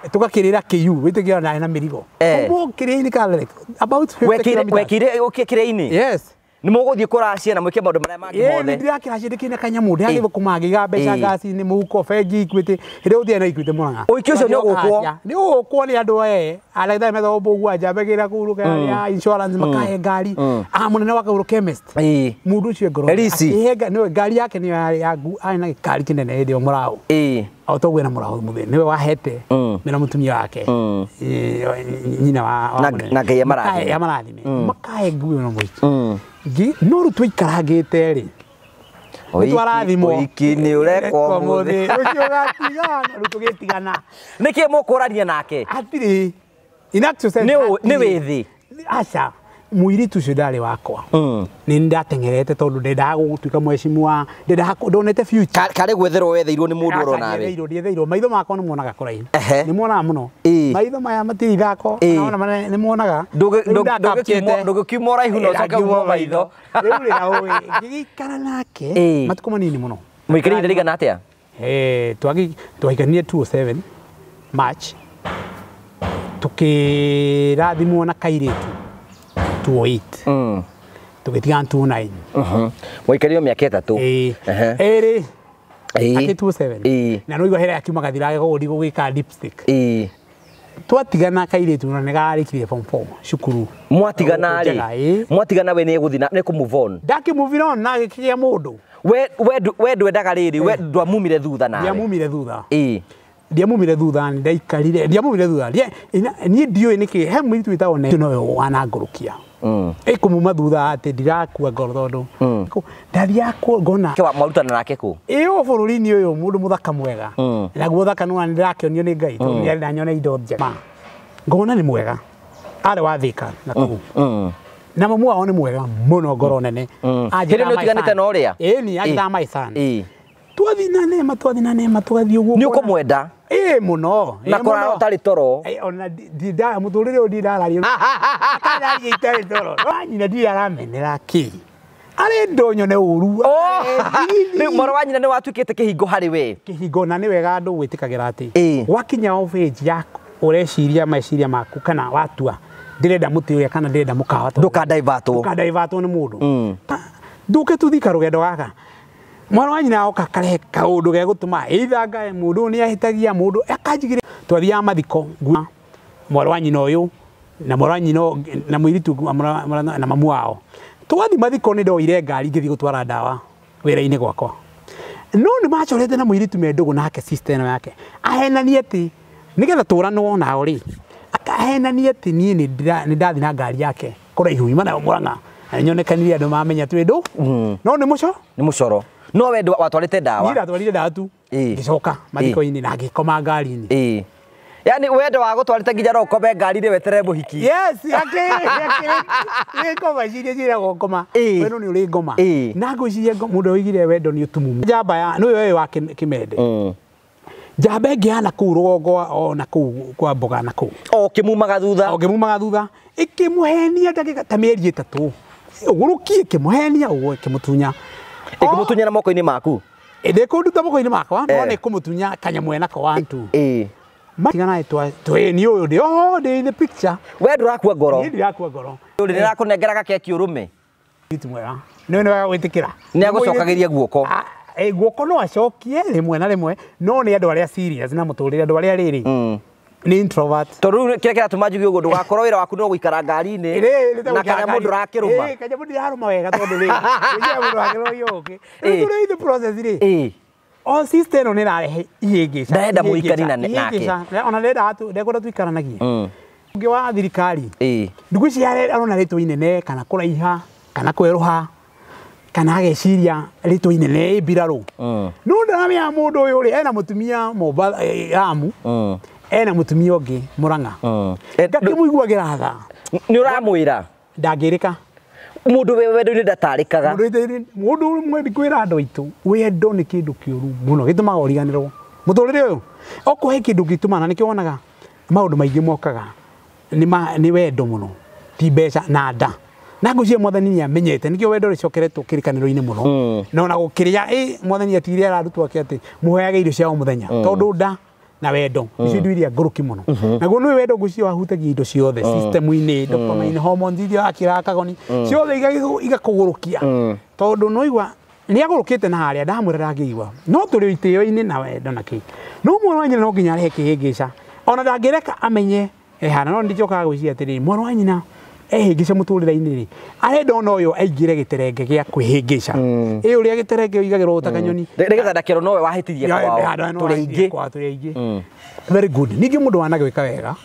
Tũgakĩrĩra KU wĩtĩkĩra ndarĩ na mĩrigo. Ũguo kĩrĩa-inĩ Catholic about 50 kilometers. Wekire kĩrĩa-inĩ? Yes. Nĩ mũgũthiĩ kũracia na mwĩke maũndũ marĩa mangĩ mothe. Nĩ ndĩrakĩracia ndĩkĩrĩ na kanyamũ ndĩragĩthũkũma ngĩiga mbeca ngaci-inĩ mũhuko bengi Equity hĩndĩ ĩyo gũtiarĩ na Equity Murang'a. Ũhiki ũcio nĩ ũgũkwo? Nĩ ũgũkwo nĩ andũ arĩa metagwo Mbũgua njambagĩra kũu rũkaya insurance makahe ngari. Mũnene wa Kaurũ chemist. Mũndũ ũcio ngoro. Akĩhe nĩwe ngari yake nĩyo yarĩ ya arĩ na gĩkari kĩnene hĩndĩ ĩyo Mũraũ. O toguo na Mũraũ mũthĩ nĩwe wahete mena mũtumia wake nyina wa mũnene. Na Ngai amarathime. Amarathime. Makahe nguo ĩno mũhiki. No rĩu tũikarangĩte rĩ nĩtwarathimwo. Ũhiki nĩ ũrekwo ũmũthĩ. Ũcio ũgatigana rĩu tũgĩtigana. Nĩkĩ mũkũrania nake? Hatirĩ. In actual sense. Nĩ wĩthĩ? Aca. Mũirĩtu ũcio ndarĩ wakwa. Nĩ ndateng'erete tondũ ndendaga gũtuĩka mheshimiwa, ndendaga ndonete future. Karĩ gwetherwo wetheirwo nĩ mũndũ oro nawe? Ndietheirwo. Maitho makwa nĩ monaga kũraihu. Nĩ monaga mũno. Maitho maya matirĩ ithako, ona nĩ monaga. Ndũngĩkiuma ũraihu na ũcoke ume maitho. Rĩu rĩ na ũĩ, ngĩgĩikara nake matukũ manini mũno. Mũikarire ihinda rĩigana atĩa? Twahikanirie 2007 March. Tũkĩrathimwo na kairĩtu 2008. Tũgĩtigana 2009. Mwaikarire mĩaka ĩtatũ. Ĩrĩ. Akĩ 2007. Na no igua hera akiuma gathirage koguo ndigũgĩka lipstick. Twatigana kairĩtu na nĩ karĩkirie form 4 cukuru. Mwatigana rĩ? Mwatigana we nĩ egũthiĩ na nĩ kũ move on. Ndakĩ move on na agĩkĩgĩa mũndũ. We ndwendaga rĩrĩ, we ndwamumire thutha nawe. Ndiamumire thutha. Ndiamumire thutha ndaikarire ndiamumire thutha. Niĩ ndiũĩ nĩkĩ he mũirĩtu wĩtagwo Nene nowe wanangũrũkia. Ĩkũmuma thutha atĩ ndirakua ngoro tondũ ndathiaga ngona. Mwarutana nake kũ? Ĩ o bũrũri-inĩ ũyũ mũndũ mũthaka mwega. Naguo ũthaka nĩ ndĩrakĩonio nĩ Ngai tondũ nĩ ndanyona indo njega. Ngona nĩ mwega. Arĩ wa Thika na kũu. Na mamu wao nĩ mwega mũno ngoro nene. Hĩndĩ nĩ ũtiganĩte na ũrĩa? Ĩni anjĩtaga my son. Twathiĩ na Neema twathiĩ na Neema tũgathiĩ ũguo. Nĩ ũkũmwenda? Ĩ mũno. Na kũrara ũtarĩ toro? Ona mũtũrĩre ũyũ ndindararia. Akararia itarĩ toro. No nyina ndirĩ aramenera kĩ. Arĩ ndonyo nĩ ũru. Rĩu mwarĩ wa nyina nĩ watuĩkĩte kĩhingo harĩ we? Kĩhingo na nĩ wega andũ gwĩtĩkagĩra atĩ wakinya of age yaku ũreciria meciria maku kana watua Ndĩrenda mũtĩ ũrĩa kana ndĩrenda mũkawa ndũkandaivatwo. Ndũkandaivatwo nĩ mũndũ. Nduke tuthika rũgendo gaka. Mwana wa nyina oka karehe kaũndũ gegũtũma either ngae mũndũ nĩ ahĩtagia mũndũ akanjigĩrĩra. Twathiaga mathiko mwarĩ wa nyina ũyũ na mwarĩ wa nyina na mũirĩtu na mamu wao. Twathi mathiko nĩ ndoire ngari ngĩthiĩ gũtwara ndawa wĩra-inĩ gwakwa. No nĩ macorete na mũirĩtu me ndũgũ nake sister ĩno yake. Ahenanie atĩ nĩgetha tũranwo nao rĩ. Ahenanie atĩ niĩ nĩ ndathiĩ na ngari yake kũraihu ima nayo Murang'a. Na nyonekanire andũ mamenya twĩ ndũ. No nĩ mũco? Nĩ mũcoro. No we watwarĩte ndawa. Niĩ ndatwarire ndawa tu. Ngĩcoka mathiko-inĩ na ngĩkoma ngari-inĩ. Yaani wendo wa gũtwarĩte nginya no ũkome ngari-inĩ weterere mũhiki. Yes, akĩ ngoma ciria ciĩragwo ngoma. Wendo nĩ ũrĩ ngoma. Na ngwĩciria mũndũ oigire wendo nĩ ũtumumu. Njamba ya nĩwe ũyũ wa Kĩmende. Njamba ĩngĩ ya nakũu rũgongo o nakũu kwa mboga nakũu. O kĩmumaga thutha. O kĩmumaga thutha. Ĩkĩmũhenia ndagĩka ta mĩeri 3. Ũgũrũkie ĩkĩmũhenia ũguo ĩkĩmũtunya. Ĩkĩmũtunya na moko-inĩ maku. Ndĩkũnduta moko-inĩ makwa no nĩ kũmũtunya kanyamũ enako 1 2. Matigana twĩ ni ũyũ ndĩ oho ndĩ in the picture. We ndũrakua ngoro. Niĩ ndirakua ngoro. Ũrĩ nĩrakũnengera gakeki ũrũme. Mũirĩtu mwega. Nĩ wega gwĩtĩkĩra. Nĩ agũcokagĩria guoko. Guoko no acokie rĩmwe na rĩmwe no nĩ andũ arĩa serious na mũtũrĩre andũ arĩa rĩrĩ. Nĩ introvert. Tondũ rĩu kĩrĩa kĩratũma njuge ũguo ndũgakorwo wĩra waku no gũikara ngari-inĩ na kanyamũ ndũrakĩrũma. Kanyamũ ndirarũma wega tondũ rĩ mũndũ akĩrũma ũngĩ. Rĩu tũrĩ in the process rĩ. O sister ĩno nĩ ĩrarehe ihĩngĩca. Ndarenda mũikari nake. Ona ndarenda ndekwenda tũikaranagie. Ũngĩ wa thirikari. Ndugwĩciria arona rĩtwa inene kana kũraiha kana kwerũha kana ageciria rĩtwa inene ĩ mbirarũ. No ndaramenya mũndũ ũyũ rĩ ena mũtumia Lamu. Ena mũtumia ũngĩ Murang'a. Ngakĩmũiguagĩra tha. Nĩ ũramwĩra? Ndangĩrĩka. Mũndũ wĩ wendo-inĩ ndatarĩkaga. Mũndũ ũmwe kwĩra andũ aitũ wendo nĩ kĩndũ kĩũru mũno gĩtũmaga ũriganĩrwo. Mũtũrĩre ũyũ okorwo he kĩndũ gĩtũmaga na nĩkĩo wonaga maũndũ maingĩ mokaga nĩ wendo mũno ti mbeca na nda. Na ngwĩciria mwathani nĩ amenyete nĩkĩo wendo rĩcokeretwo kĩrĩkanĩro-inĩ mũno. Na ona gũkĩrĩa mwathani atigire ararutwo ake atĩ mũheage irio cia o mũthenya tondũ nda na wendo icio indo iria ngũrũki mũno. Naguo nĩ wendo ngwĩciria wahutagia indo ciothe system-inĩ dopamine hormones iria akĩra kagoni ciothe igakũgũrũkia tondũ no igua nĩ agũrũkĩte na harĩa ndamwĩra ndangĩigua no tũrĩ itĩo-inĩ na wendo na kĩ no mwana wa nyina no nginya arehe kĩhĩngĩca ona ndangĩreka amenye ehana no ndicokaga gwĩciria atĩrĩrĩ mwana wa nyina ehĩngĩca mũtũrĩre-inĩ rĩ arenda ona ũyũ aingĩre gĩterenge gĩa kwĩhĩngĩca ĩ ũrĩa gĩterenge ũigagĩrwo ta kanyoni nĩgetha ndakĩrwo nowe wahĩtirie kwao tũrĩ aingĩ kwao tũrĩ aingĩ. Very good. Ningĩ mũndũ wanagwĩka wega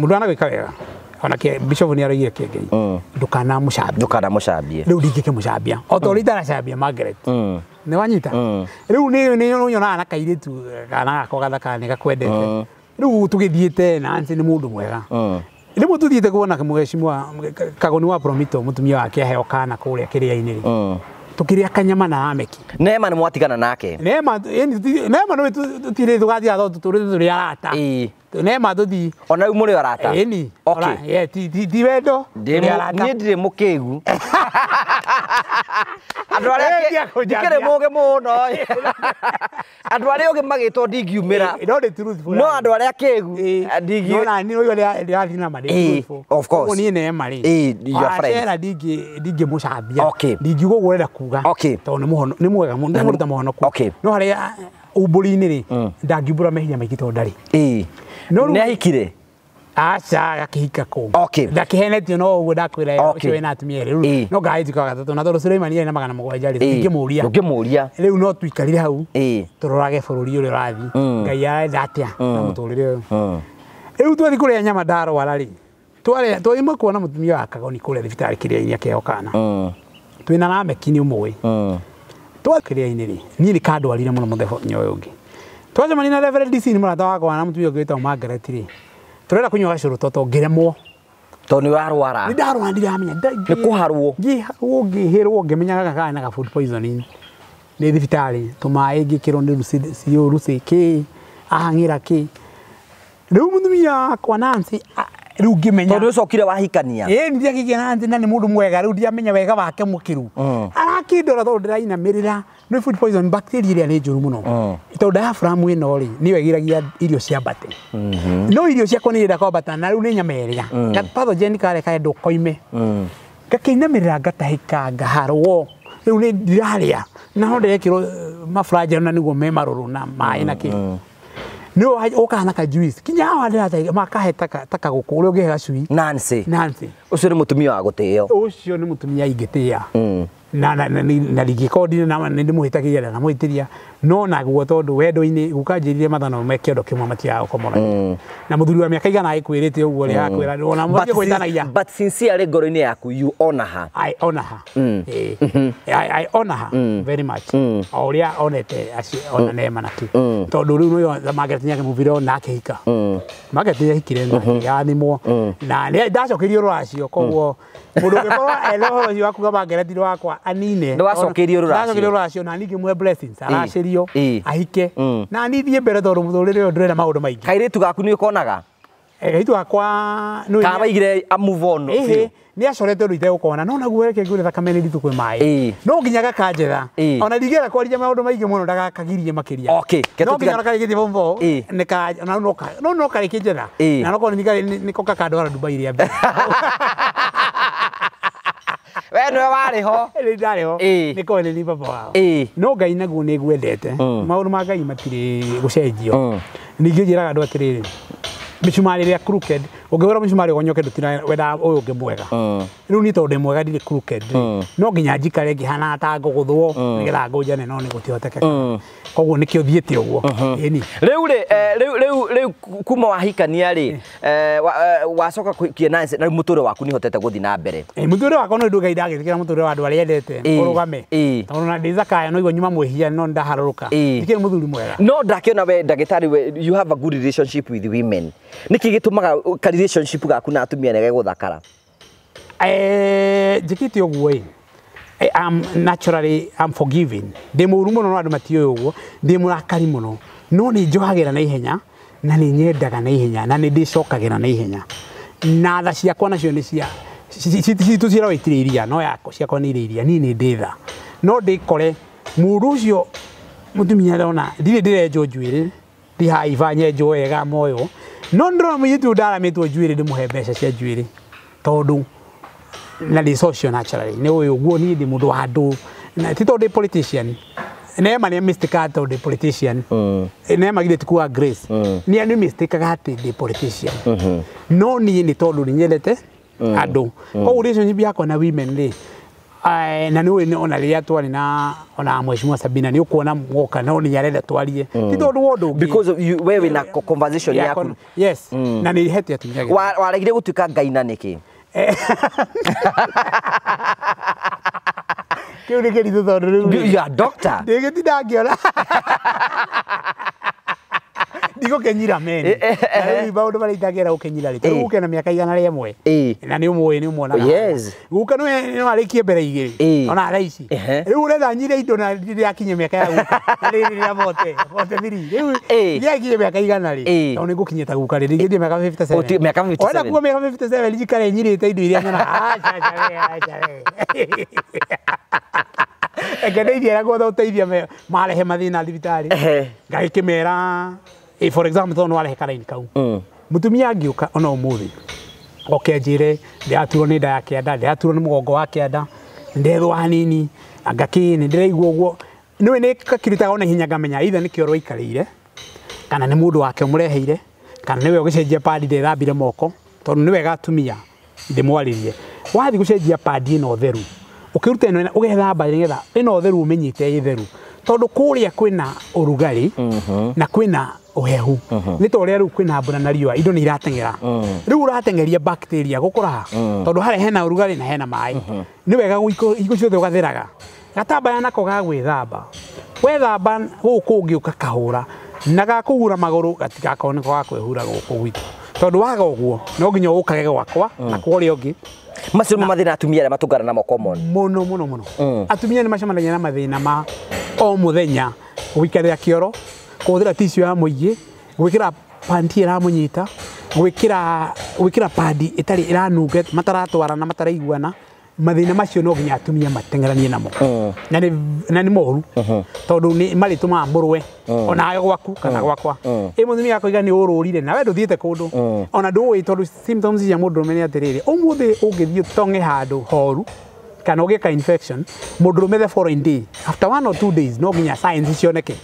mũndũ wanagwĩka wega ona bishop nĩ araigire kĩengei ndũkanamũcambie ndũkanamũcambie rĩu ndingĩkĩmũcambia o ta ũrĩa itaracambia Margaret nĩ wanyita rĩu nĩ nyonaga na kairĩtu kana gakwa gathaka nĩ gakwendete rĩu tũgĩthiĩte Nancy nĩ mũndũ mwega rĩmwe tũthiĩte kuona mũheshimiwa Kagoni wa Promito mũtumia wake aheo kana kũrĩa kĩrĩa-inĩ rĩ tũkĩrĩa kanyama na Rameki. Neema nĩ mwatigana nake. Neema nĩ tũtirĩ tũgathiĩ tondũ tũrĩ tũrĩ arata. Neema tũthi ona rĩu mũrĩ arata. Ĩni. Okay. Ti wendo. Niĩ ndirĩ mũkĩgu. Andũ arĩa ndikĩrĩ mũgĩ mũno. Andũ arĩa ũgĩ magĩtwo ndingiumĩra. No nĩ truthful. No andũ arĩa kĩgu ndingi. No na niĩ ũyũ ndĩrathiĩ na ma ndĩ truthful. Of course. Ũguo niĩ Neema rĩ. Your friend. Wacera ndingĩmũcambia. Ndingiuga ũguo ũrenda kuga. Tondũ nĩ mwega mũno ndĩmũruta mũhonoku. No harĩa umbũri-inĩ rĩ ndangiumbũra mehia maingĩ tondũ ndarĩ. Nĩ ahikire? Aca akĩhika kũu. Ndakĩhenetio no ũguo ndakwĩra ũcio wĩna atumia erĩ rĩu no ngahĩtuka gatatũ na tondũ Suleimani arĩ na 700 rĩ ndingĩmũria. Ndũngĩmũria. Rĩu no tũikarire hau tũrorage bũrũri ũrĩa ũrathiĩ Ngai arenda atĩa na mũtũrĩre ũyũ. Rĩu twathiĩ kũrĩa nyama ndarwara rĩ twathima kuona mũtumia wa Kagoni kũrĩa thibitarĩ kĩrĩa-inĩ akĩheo kana. Twĩna Rameki nĩ ũmũĩ. Twathiĩ kĩrĩa-inĩ rĩ niĩ nĩ kandwarire mũno mũthenya ũyũ ũngĩ. Twacemania na Reverend DC nĩ mũrata wakwa na mũtumia ũngĩ wĩtagwo Margaret rĩ tũrenda kũnyua gacũrũ tondũ ngĩremwo tondũ nĩ ũrarwara. Nĩ ndarwara ndiramenya. Nĩ kũharwo. Ngĩharwo ngĩhĩrwo ngĩmenyaga gaka karĩ na ga food poisoning nĩ thibitarĩ tũmaĩ ngĩkĩrwo nĩ Lucy kĩ ahang'ĩra kĩ rĩu mũtumia wakwa Nancy rĩu ngĩmenya tondũ ũcokire wahikania. Ĩĩ ndiakĩgĩa Nancy na nĩ mũndũ mwega rĩu ndiamenya wega wake mũkĩru. Makĩndora tondũ ndĩrainamĩrĩra nĩ food poison bacteria ĩrĩa nĩ njũru mũno. Tondũ diaphragm ĩno rĩ nĩyo ĩgiragia irio ciambate. No irio ciakwa nĩ irenda kwambata na rĩu nĩ nyama ĩrĩa. Pathogen karĩa karendwo koime. Ngakĩinamĩrĩra ngatahĩka ngaharwo. Rĩu nĩ ndirarĩa. Na no ndĩrekĩrwo mafragile na nĩguo me marũrũ na maĩ na kĩ. Nĩ ũkaga na ka juice. Kinya haha ndĩratahĩka makahe ta kagũkũ ũrĩa ũngĩhe gacui. Nancy. Nancy. Ũcio nĩ mũtumia wa gũtĩo. Ũcio nĩ mũtumia ingĩtĩa. Na na na na ndingĩkorwo ndirĩ na nĩ ndĩmũhĩtagĩria na ndamũhĩtĩria no naguo tondũ wendo-inĩ guka njĩrire mathano me kĩondo kĩmwe matigaga gũkomorania. Na mũthuri wa mĩaka igana agĩkwĩrĩte ũguo rĩ akwĩra ona mũthiĩ gwĩtanagia. But sincerely ngoro-inĩ yaku you honor her. I honor her. I honor her very much. O ũrĩa onete acio ona Neema na kĩ. Tondũ rĩu nĩyo Margaret nĩakĩmũvire ona akĩhika. Margaret nĩahikire na akĩrathimwo. Na ndacokeirio rũracio koguo mũndũ ũngĩkorwo ena ũhoro ũcio wa kuga Margaret nĩ wakwa anine. Nĩwacokeirio rũracio. Ndacokeirio rũracio na niĩ ngĩmũhe blessings aracĩrio ahike. Na niĩ thiĩ mbere tondũ mũtũrĩre ũyũ ndũrenda maũndũ maingĩ. Kairĩtu gaku nĩ ũkonaga? Kairĩtu gakwa nĩ Kana waigire a move on biũ. Nĩ acorete ũndũ itegũkona no naguo reke ngwĩre thakame nĩ nditũ kwĩ maĩ. No nginya gakanjetha. Ona ndingĩenda kwaria maũndũ maingĩ mũno ndagakagirie makĩria. Okay. No nginya ona karĩkĩtie form 4 nĩ ka ona no karĩkĩnjetha. Na no nĩko gakandwara Dubai rĩa mbere. We nĩwe warĩ ho. Nĩ ndarĩ ho. Nĩ koĩ nĩ baba wao. No Ngai naguo nĩ ngwendete. Maũndũ ma Ngai matirĩ gũcenjio. Ningĩ njĩraga andũ atĩrĩrĩ, mĩcumarĩ ĩrĩa crooked, ũngĩhũra mĩcumarĩ ũgonyoke ndũtira wenda ũyũ ũngĩ mwega. Rĩu niĩ tondũ ndĩ mwega ndirĩ crooked. No nginya njikare ngĩhanaga ta ngũgũthwo nĩgetha ngũnjane no nĩ gũtihotekeka. Koguo nĩkĩo thiĩte ũguo. Ĩni. Rĩu rĩ rĩu rĩu kuma wahikania rĩ wacoka kũhikia Nancy na rĩu mũtũrĩre waku nĩ ũhotete gũthiĩ na mbere. Mũtũrĩre wakwa no ũndũ Ngai ndagĩtĩkĩra mũtũrĩre wa andũ arĩa endete ũrũgame. Tondũ na ndĩ Zakayo no igua nyuma mwĩhia no ndaharũrũka. Ndikĩrĩ mũthuri mwega. No ndakĩona we ndagĩtarĩ we you have a good relationship with women. Nĩkĩ gĩtũmaga ka relationship gaku na atumia nĩ gegũthakara? Njĩkĩte ũguo ĩ. I'm naturally I'm forgiving. Ndĩ mũũru mũno no andũ matiũĩ ũguo. Ndĩ mũrakari mũno. No nĩ njohagĩra na ihenya na nĩ nyendaga na ihenya na nĩ ndĩcokagĩra na ihenya. Na tha ciakwa nacio nĩ cia citũ ciĩragwo itirĩ iria no yakwa ciakwa nĩ irĩ iria niĩ nĩ ndĩ tha. No ndĩkore mũndũ ũcio mũtumia ndona ndirĩ ndĩrenjwo njuĩrĩ ndihaiba nyenjwo wega moyo no ndĩrona mũirĩtu ndaramĩtwo njuĩrĩ ndĩmũhe mbeca cia njuĩrĩ tondũ na ndĩ social naturally nĩ ũyũ ũguo niĩ ndĩ mũndũ wa andũ ti tondũ ndĩ politician. Neema nĩ mistake tondũ ndĩ politician. Neema githĩ ti kuga Grace. Nĩ nĩ mistake atĩ ndĩ politician. No niĩ nĩ tondũ nĩ nyendete andũ. Koguo relationship yakwa na women rĩ na nĩ ũĩ ona rĩrĩa twarĩ na ona Mheshimiwa Sabina nĩ ũkuona mwoka no nĩ arenda twarie ti tondũ wa ũndũ ũngĩ. Because you wewe na conversation yaku. Yes. Na nĩ hete atumia. Waregire gũtuĩka Ngai na nĩkĩ? Kĩu nĩ kĩritũ tondũ rĩu You are doctor. Ndĩgĩtinda ngĩona. Ndigũkĩnyira meni. Na rĩu maũndũ marĩa itangĩenda gũkĩnyira rĩ. Tarĩu guka ena mĩaka 101. Na nĩ ũmũĩ nĩ ũmuonaga. Yes. Guka no arĩkie mbere igĩrĩ. Ona thaa ici. Rĩu ũretha nyire indo na rĩrĩa mĩaka ya guka. Na rĩrĩ rĩa 43. Rĩu rĩrĩa mĩaka 100 rĩ. Tondũ nĩ ngũkinyĩta guka rĩ. Ndingĩthiĩ mĩaka 57. Mĩaka 57. Ona kuga mĩaka 57 njikare nyirĩte indo iria nyonaga. Aca aca we. Reke ndeithie guothe ũteithia marehe mathĩna thibitarĩ. Ngagĩkĩmera for example tondũ nĩwarehe karaini kau. Mũtumia angĩũka ona ũmũthĩ oke anjĩre ndĩraturwo nĩ nda ya kĩanda, ndĩraturwo nĩ mũgongo wa kĩanda, ndethwo hanini, anga kĩ nĩ ndĩraigua ũguo. Nĩũĩ nĩ gakirutaga ona ihenya ngamenya either nĩ kĩoro aikarĩire kana nĩ mũndũ wake ũmũreheire kana nĩwe ũgĩcenjia padi ndethambire moko tondũ nĩ wega atumia ndĩmwarĩrie. Wathiĩ gũcenjia padi ĩno theru ũkĩruta ĩno ũgethamba nĩgetha ĩno theru ũmĩnyite ĩ theru tondũ kũrĩa kwĩna ũrugarĩ na kwĩna ũhehu nĩ ta ũrĩa rĩu kwĩna mbura na riũa indo nĩ irateng'era rĩu ũrateng'eria bacteria gũkũra tondũ harĩa hena ũrugarĩ na hena maĩ nĩ wega hingo ciothe ũgatheraga gatambaya nako ga gwĩthamba wethamba gũkũ ũngĩ ũgakahũra na gakũhura magũrũ gatigakorwo nĩko ga kwĩhura gũkũ gwitũ tondũ waga ũguo no nginya ũkage gwakwa na kwa ũrĩa ũngĩ. Macio nĩ mathĩna atumia arĩa matũngana namo common mũno mũno mũno. Atumia nĩ macemanagia na mathĩna ma o mũthenya gũikarĩra kĩoro kũhũthĩra tissue ya mũingĩ gwĩkĩra panti ĩramũnyita gwĩkĩra padi ĩtarĩ ĩranunga mataratwarana mataraiguana Mathĩna macio no nginya atumia mateng'eranie namo na nĩ moru tondũ nĩ marĩtũmaga mũrũe ona gwaku kana gwakwa. Ĩ mũtumia akoiga nĩ ũrũrire na we ndũthiĩte kũndũ ona ndũĩ tondũ symptoms cia mũndũrũme nĩ atĩrĩrĩ, ũmũthĩ ũngĩthiĩ ũtong'e handũ horu kana ũgĩe ka infection, mũndũrũme the following day after 1 or 2 days no nginya signs cioneke,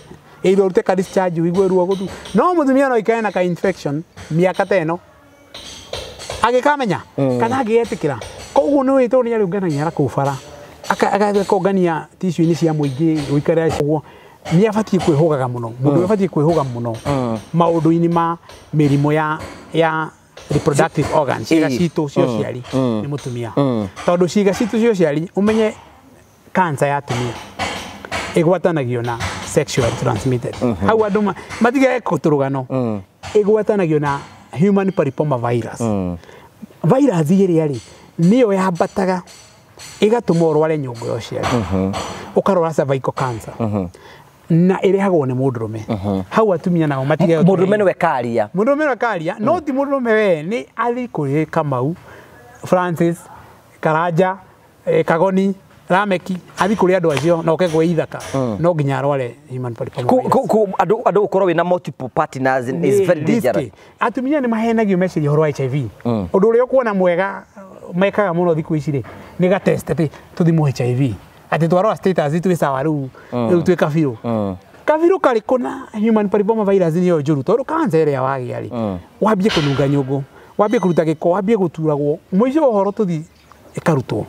either ũrute ka discharge ũigue ruo gũthu. No mũtumia no aikare na ka infection mĩaka ta ĩno agĩkamenya kana agĩetĩkĩra. Koguo nĩ wĩtwo nĩ arĩũnganagia na kũu bara akongania tissue-inĩ cia mũingĩ gũikara ũguo. Nĩ abatiĩ kwĩhũgaga mũno, mũndũ abatiĩ kwĩhũga mũno maũndũ-inĩ ma mĩrimũ ya reproductive organs, ciĩga citũ cia ũciari nĩ mũtumia, tondũ ciĩga citũ cia ũciari ũmenye cancer ya atumia ĩgwatanagio na sexually transmitted. Hau andũ matige kũtũrũgano, ĩgwatanagio na human papilloma virus. Virus ĩrĩa rĩ nĩyo yambataga ĩgatũma ũrware nyũngũ ya ũciari, ũkarwara cervical cancer, na ĩrehagwo nĩ mũndũrũme. Hau atumia nao matige mũndũrũme nĩwe karia, mũndũrũme nĩwe karia, no ti mũndũrũme we nĩ athiĩ kũrĩ Kamau, Francis, Karanja, Kagoni, Rameki, athiĩ kũrĩ andũ acio na oke gwĩ ithaka no nginya arware human papilloma virus. Andũ gũkorwo wĩna multiple partners is very dangerous. Atumia nĩ mahenagio meciria ũhoro wa HIV. Ũndũ ũrĩa ũkuona mwega mekaga mũno thikũ ici rĩ nĩ ga test atĩ tũthimwo HIV, atĩ twarora status twĩ sawa rĩu, rĩu twĩ kabirũ. Kabirũ karĩkũ na human papilloma virus nĩyo njũru, tondũ cancer ĩrĩa wagĩa rĩ wambie kũnunga nyũngũ, wambie kũruta gĩko, wambie gũturagwo, mũico wa ũhoro tũthi ĩkarutwo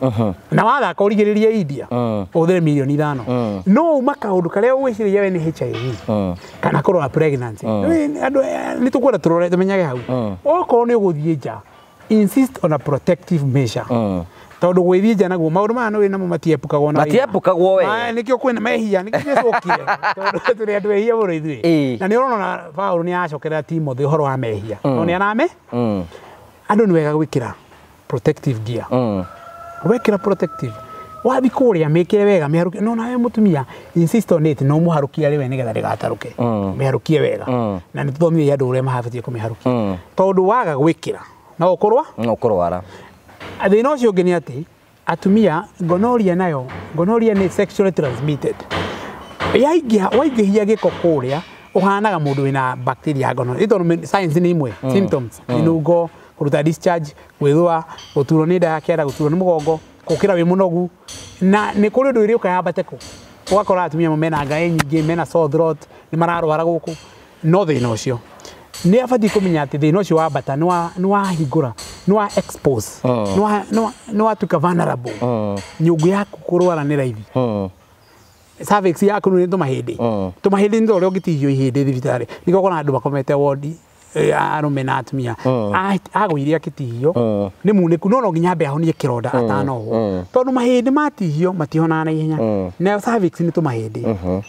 na wathaka ũrigĩrĩrie India ũhũthĩre mirioni 5 no uma kaũndũ karĩa ũgwĩciria we nĩ HIV kana kũrora pregnancy. Andũ nĩ tũkwenda tũrore tũmenyage hau. Okorwo nĩ ũgũthiĩ nja, insist on a protective measure, tondũ gwĩthiĩ nja naguo maũndũ maya nĩ namo matiepukagwo na matiepukagwo we nĩkĩo kwĩna mehia, nĩkĩo Jesũ okire tondũ tũrĩ andũ ehia mũno ithuĩ. Na nĩ ũrona Paũlũ nĩ aracokerera Timothy ũhoro wa mehia, no nĩ arame andũ nĩ wega gwĩkĩra protective gear. Wekĩra protective wathi kũrĩa mĩkĩre wega mĩharũkie, no nawe mũtumia insist on it, no mũharũkie arĩ we nĩgetha ndĩgatarũke, mĩharũkie wega na nĩ tũthomithia andũ ũrĩa mahabatiĩ kũmĩharũkia, tondũ waga gwĩkĩra no ũkũrwa no ũkũrwara. Thĩna ũcio ũngĩ nĩ atĩ atumia gonorrhea nayo, gonorrhea nĩ sexually transmitted. Waingĩhia gĩko kũrĩa ũhanaga mũndũ wĩna bacteria ya gonorrhea, tondũ science nĩ imwe, symptoms mĩnungo, kũruta discharge, gwĩthũa, gũturwo nĩ nda ya kĩara, gũturwo nĩ mũgongo, gũkĩra wĩ mũnogu, na nĩ kũrĩ ũndũ ĩrĩũka yambate kũ ũgakora atumia mena ngaĩ nyingĩ, mena sore throat, nĩ mararwara gũkũ. No thĩna ũcio nĩ abatiĩ kũmenya atĩ thĩna ũcio wambata nĩ wahingũra, nĩ wa expose, nĩ watuĩka vulnerable, nyũngũ yaku kũrwara nĩ raithi, cervix yaku nĩ tũmahĩndĩ, tũmahĩndĩ nĩ ta ũrĩa ũngĩtihio ihĩndĩ thibitarĩ, nĩkĩo ũkoraga andũ makomete wodi arũme na atumia agũire akĩtihio nĩ munĩku, no nginya ambe ahonie kĩronda atanohwo, tondũ mahĩndĩ matihio matihonaga na ihenya, nayo cervix nĩ tũmahĩndĩ,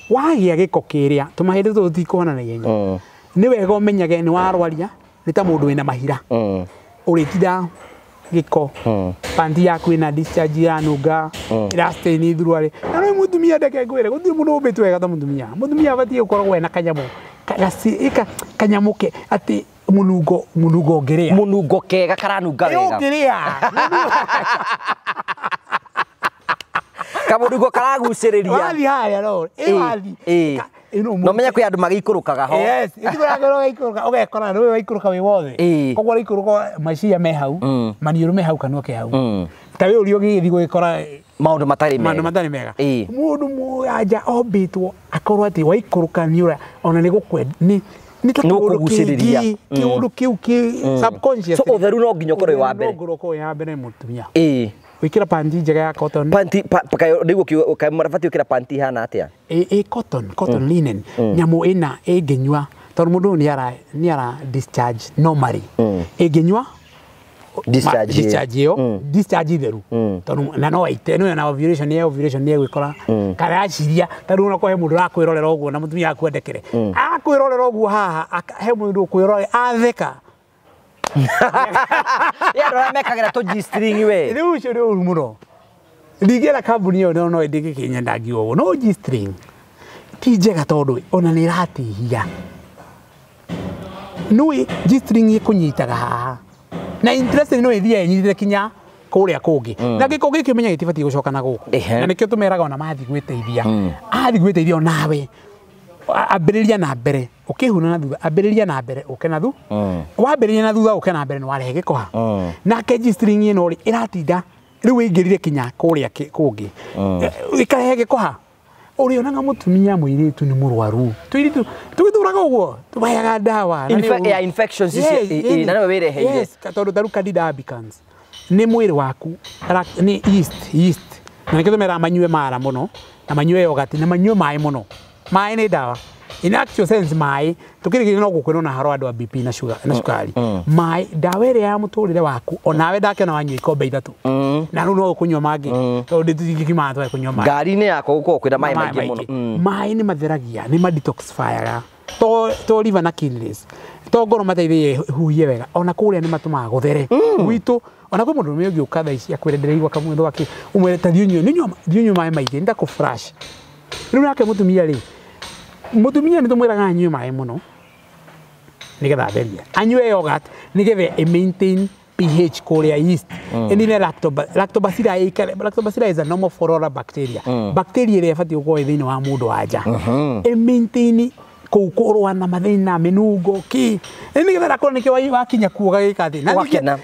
wagĩa gĩko kĩrĩa tũmahĩndĩ tũtũ tũtikũhona na ihenya. Nĩ wega ũmenyage nĩ warwaria nĩ ta mũndũ wĩna mahira ũrĩtinda gĩko, panti yaku ĩna discharge iranunga, ĩra stain thuruarĩ, na rĩu mũtumia ndeke ngwĩre gũtirĩ mũndũ ũmbĩtwo wega ta mũtumia. Mũtumia abatiĩ gũkoragwo ena kanyamũ kanyamũ ke atĩ mũnungo ũngĩrĩa, mũnungo kega karanunga wega ũngĩrĩa kamũnungo karagucĩrĩria wathiĩ harĩa no ĩ wathiĩ no menya kwĩ andũ magĩikũrũkaga ho. Yes, ĩtikũrũkaga ũgekora nĩwe waikũrũka wĩ wothe, koguo ũraikũrũka maciria me hau, maniũrũ me hau, kanua ke hau, ta wĩ ũrĩa ũgĩgĩthiĩ gũgĩkora maũndũ matarĩ mega. Mũndũ mũanja ombĩtwo akorwo atĩ waikũrũka nĩ ũrĩa ona nĩ gũkwenda nĩ ta kũgucĩrĩria kĩũndũ kĩu kĩ subconscious. So ũtheru no nginya ũkorwo wĩ wa mbere, no nginya ũkorwo wĩ wa mbere mũtumia. Wĩkĩra panti njega ya cotton. Panti nĩguo mũrabatiĩ gwĩkĩra panti ihana atĩa? Ĩ cotton linen, nyamũ ĩna ĩngĩnyua, tondũ mũndũ ũyũ nĩ ara discharge normally, ĩngĩnyua discharge ĩyo, discharge itheru, tondũ na no aite no na ovulation nĩ egwĩkora kana aciria, ta rĩu onakorwo he mũndũ ũrakwĩrorera ũguo na mũtumia aku endekere akwĩrorera ũguo haha, he mũndũ ũkwĩrorera atheka Nĩ andũ arĩa mekagĩra tũ G-string we. Rĩu ũcio nĩ ũru mũno. Ndingĩra kambuni ĩyo no ndĩngĩkĩnyendangi ũguo, no G-string ti njega tondũ ona nĩ ĩratihia. Nũĩ G-string ĩkũnyitaga haha na interest no ĩthiĩ ĩnyitĩte kinya Kũrĩa kũngĩ na gĩko gĩkĩ ũmenye gĩtibatiĩ gũcoka na gũkũ na nĩkĩo tũmeraga ona mathiĩ gwĩteithia athiĩ gwĩteithia onawe ambĩrĩria na mbere ũkĩhuna na thutha ambĩrĩria na mbere ũke na thu wambĩrĩria na thutha ũke na mbere nĩ warehe gĩko ha nake G-string ĩno rĩ ĩratinda rĩu ĩingĩrire kinya kũrĩa kũngĩ ĩkarehe gĩko ha ũrĩonaga mũtumia mũirĩtu nĩ mũrwaru tũirĩtu tũgĩtũraga ũguo tũmaheaga ndawa ya infections ici na nĩwe wĩreheire. Yes, tondũ ta rĩu Candida albicans nĩ mwĩrĩ waku nĩ yeast na nĩkĩo tũmeraga manyue mara mũno na manyue yogurt na manyue maĩ mũno. Maĩ nĩ ndawa in actual sense maĩ tukirigĩrĩria no gũkwĩrwo na haro andũ a BP na sugar na cukari maĩ ndawa ĩrĩa ya mũtũrĩre waku onawe ndakĩona wanyua ikombe ithatũ na rĩu no ũkũnyua mangĩ tondũ tũtingĩkimaga twae kũnyua maĩ ngari-inĩ yakwa gũkorwo kwĩna maĩ maingĩ mũno. Maĩ nĩ matheragia nĩ ma detoxifyaga to liver na kidneys to ngoro mateithagia huhie wega ona kũrĩa nĩ matũmaga gũthere gwitũ ona kwĩ mũndũ ũmwe ũngĩũka thaa ici akwĩre ndĩraigua kamwĩthũ gake ũmwĩre ta thiĩ ũnyue thiĩ ũnyue maĩ maingĩ nĩ ta kũ flush. Rĩu nake mũtumia rĩ mũtumia nĩ tũmwĩraga anyue maĩ mũno nĩgetha atherie anyue yogurt nĩgetha ĩ maintain pH kũrĩa yeast ĩnine lactobacilli lactobacilli is a normal flora bacteria bacteria ĩrĩa ĩbatiĩ gũkorwo ĩ thĩinĩ wa mũndũ wa nja ĩ maintain kũu kũrũa na mathĩna mĩnungo kĩ nĩgetha ndakorwo nĩkĩo wakinya kuo ũgagĩka atĩ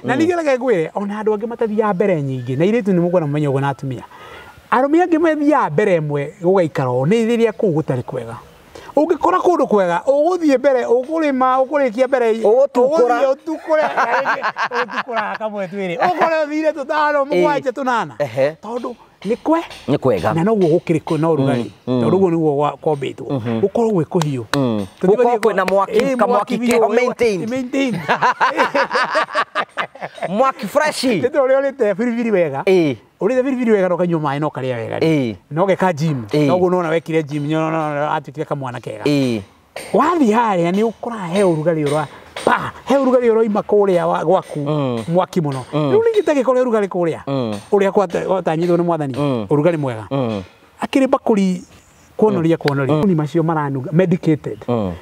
na ningĩ reke ngwĩre ona andũ angĩ matathiaga mbere nyingĩ na airĩtu nĩ mũkuona mũmenye ũguo na atumia arũme angĩ mathiaga mbere ĩmwe gũgaikara ũũ nĩ rĩrĩa kũu gũtarĩ kwega ũngĩkora kũndũ kwega ũgũthiĩ mbere ũkũrĩma ũkũrĩkia mbere ũgũtukũra ũgũtukũra kamwe twĩrĩ ũkore ũthire tũtano mũgwanja tũnana tondũ nĩ kwe nĩ kwega na noguo gũkĩrĩ na ũrugarĩ tondũ ũguo nĩguo kombĩtwo gũkorwo gwĩ kũhiũ gũkorwo kwĩna mwaki kamwaki keho maintained mwaki fresh nĩ ta ũrĩa ũrĩte biribiri wega ũrĩte biribiri wega na ũkanyua maĩ na ũkarĩa wega na ũgeka gym noguo nona wekire gym atuĩkire kamwana kega wathiĩ harĩa nĩ ũkoraga he ũrugarĩ ũra pa he ũrugarĩ ũroima kũrĩa gwaku mwaki mũno rĩu ningĩ ta gĩkorwo ũrugarĩ kũrĩa ũrĩa gwatanyĩtwo nĩ mwathani ũrugarĩ mwega akĩrĩ bakũri kuonoria kuonoria macio maranunga medicated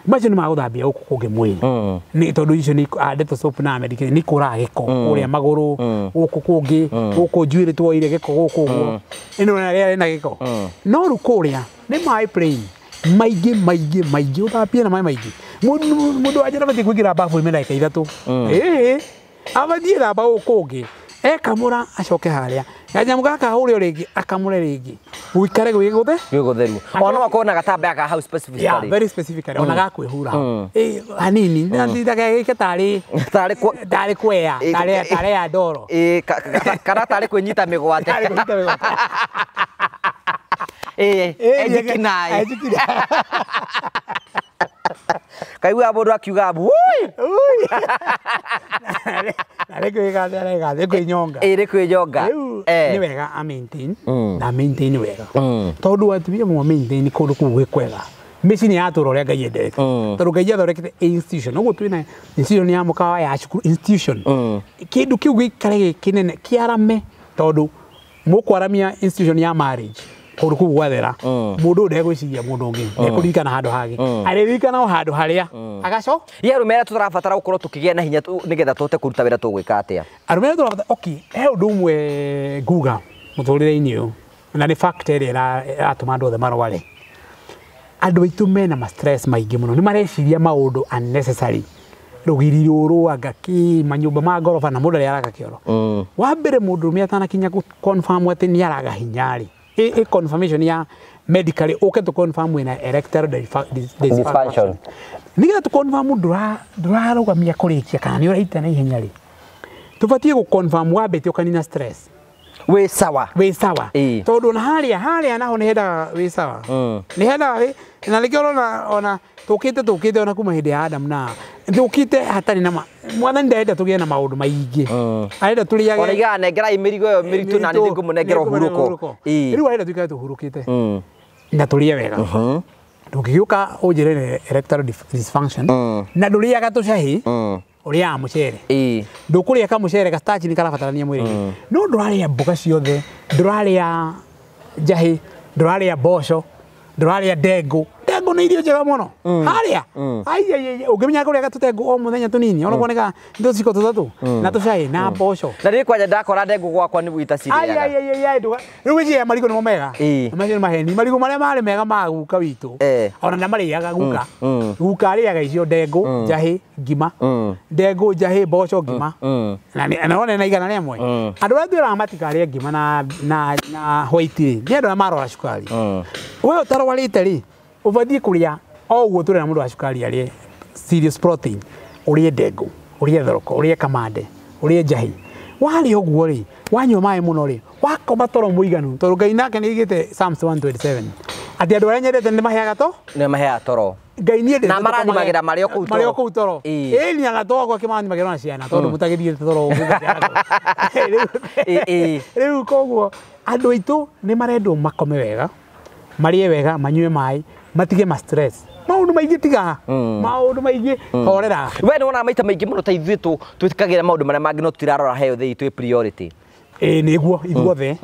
macio nĩ magũthambia gũkũ kũngĩ mwĩrĩ nĩ tondũ icio nĩ ndeto soap na medicated nĩ ikũraga gĩko kũrĩa magũrũ gũkũ kũngĩ gũkũ njuĩrĩ tuoire gĩko gũkũ ũguo ĩno na rĩarĩ na gĩko no rĩu kũrĩa nĩ maĩ plain maingĩ maingĩ maingĩ ũthambie na maĩ maingĩ mũndũ wa nja ndabatiĩ kũingĩra babu-inĩ ndagĩka ithatũ ĩĩ abatiĩ thamba gũkũ kũngĩ ekamũra acoke harĩa kanyamũ gaka ahũre rĩngĩ akamũre rĩngĩ gũikare gwĩ gũthe gwĩ gũtheru ona no akorwo na gatambaya ka house specifically yeah, very specifically ona gakwĩhura hanini ndagagĩke tarĩ tarĩ kwea tarĩ ya ndoro kana tarĩ kwĩnyita mĩgwate tarĩ kwĩnyita mĩgwate ejikinaĩ kaigua mũndũ akiuga wui na rĩkwĩgathĩ nĩ kwĩnyonga ĩ nĩ kwĩnyonga rĩu nĩ wega a maintain na maintain wega tondũ atumia mwa maintain kũndũ kũu gwĩ kwega mĩciĩ nĩ yatũra ũrĩa Ngai endete tondũ Ngai athondekete institution ũguo twĩna institution ya mũkawa ya cukuru institution kĩndũ kĩu gĩikare gĩ kĩnene kĩarame tondũ mũkwaramia institution ya marriage kũndũ kũu gwathera mũndũ ũyũ ndegwĩciria mũndũ ũngĩ ndekũririkana handũ hangĩ arĩririkana o handũ harĩa agaco ye arũme arĩa tũrabatara gũkorwo tũkĩgĩa na hinya nĩgetha tũhote kũruta wĩra tũgwĩka atĩa arũme arĩa tũrabatara okay he ũndũ ũmwe nguga mũtũrĩre-inĩ ũyũ na nĩ fact ĩrĩa ĩratũma andũ othe marware andũ aitũ mena ma stress maingĩ mũno nĩ mareciria maũndũ unnecessary rũgiri rũrũ anga kĩ manyũmba ma ngoroba na mũndũ arĩa araga kĩoro wa mbere mũndũ ũrũme atanakinya confirm atĩ nĩ araga hinya rĩ a confirmation ya medically okay to confirm wena erectile dysfunction nigetha to confirm ndũrarũgamia kũrĩkia kana nĩ ũraita na ihenya rĩ tũbatiĩ gũ confirm wambĩte ũkanina stress wĩ sawa wĩ sawa tondũ na harĩa naho nĩ hendaga wĩ sawa nĩ hendaga na nĩkĩo ũrona ona tũkĩte ona kuma hĩndĩ ya Adam na tũkĩte hatarĩ na mwathani ndarenda tũgĩe na maũndũ maingĩ arenda tũrĩage ona igaga nengerai mĩrigo ĩyo mĩritũ na nĩ ngũmũnengera ũhurũko rĩu arenda tũikare tũhurũkĩte na tũrĩe wega ndũngĩgĩũka ũnjĩre erectile dysfunction na ndũrĩaga tũcahĩ ũrĩaga mũcere ndũkũrĩa kamũcere ga starch nĩ karabatarania mwĩrĩ-inĩ no ndũrarĩa mboga ciothe ndũrarĩa njahĩ ndũrarĩa mboco ndũrarĩa ndengũ ndengũ Ndengũ nĩ irio njega mũno harĩa ai ũngĩmenya kũrĩa tũtengũ o mũthenya tũnini ona kuoneka tũciko tũtatũ na tũcai na mboco. Na rĩrĩ kwanja ndakora ndengũ gwakwa nĩ gwita cirĩaga. Ai ai ai rĩu gwĩciria marigũ nĩmo mega. Macio nĩ maheni. Marigũ marĩa marĩ mega ma guka witũ ona ndamarĩaga guka. Guka arĩaga icio ndengũ, njahĩ, ngima. Ndengũ, njahĩ, mboco, ngima. Na nona na 101. Andũ arĩa twĩraga matikarĩe ngima na white rĩ, nĩ andũ arĩa marora cukari. We ũtarwarĩte rĩ, ũbatiĩ kũrĩa o ũguo tũrĩa mũndũ wa cukari arĩe serious protein, ũrĩe ndengũ, ũrĩe thoroko, ũrĩe kamande, ũrĩe njahĩ. Warĩa ũguo rĩ, wanyua maĩ mũno rĩ, wakoma toro mũiganu, tondũ Ngai nake nĩ aigĩte Psalms 127 atĩ andũ arĩa nyendete nĩ maheaga to? Nĩ maheaga toro. Ngai niĩ na marathimagĩra marĩ o kũu toro. Marĩ o kũu toro. Ĩĩ ni agatogwo akĩmarathimagĩra na ciana tondũ mũtagĩthiĩte toro ũguo. Rĩu koguo andũ aitũ nĩ marendwo makome wega, marĩe wega, manyue maĩ, matige ma stress. Maũndũ maingĩ tiga, maũndũ maingĩ horera. We nĩ wonaga maita maingĩ mũno ta ithuĩ twĩkagĩra maũndũ marĩa mangĩ no tũtirarora health itũ ĩ priority. Ĩĩ nĩguo ithuothe.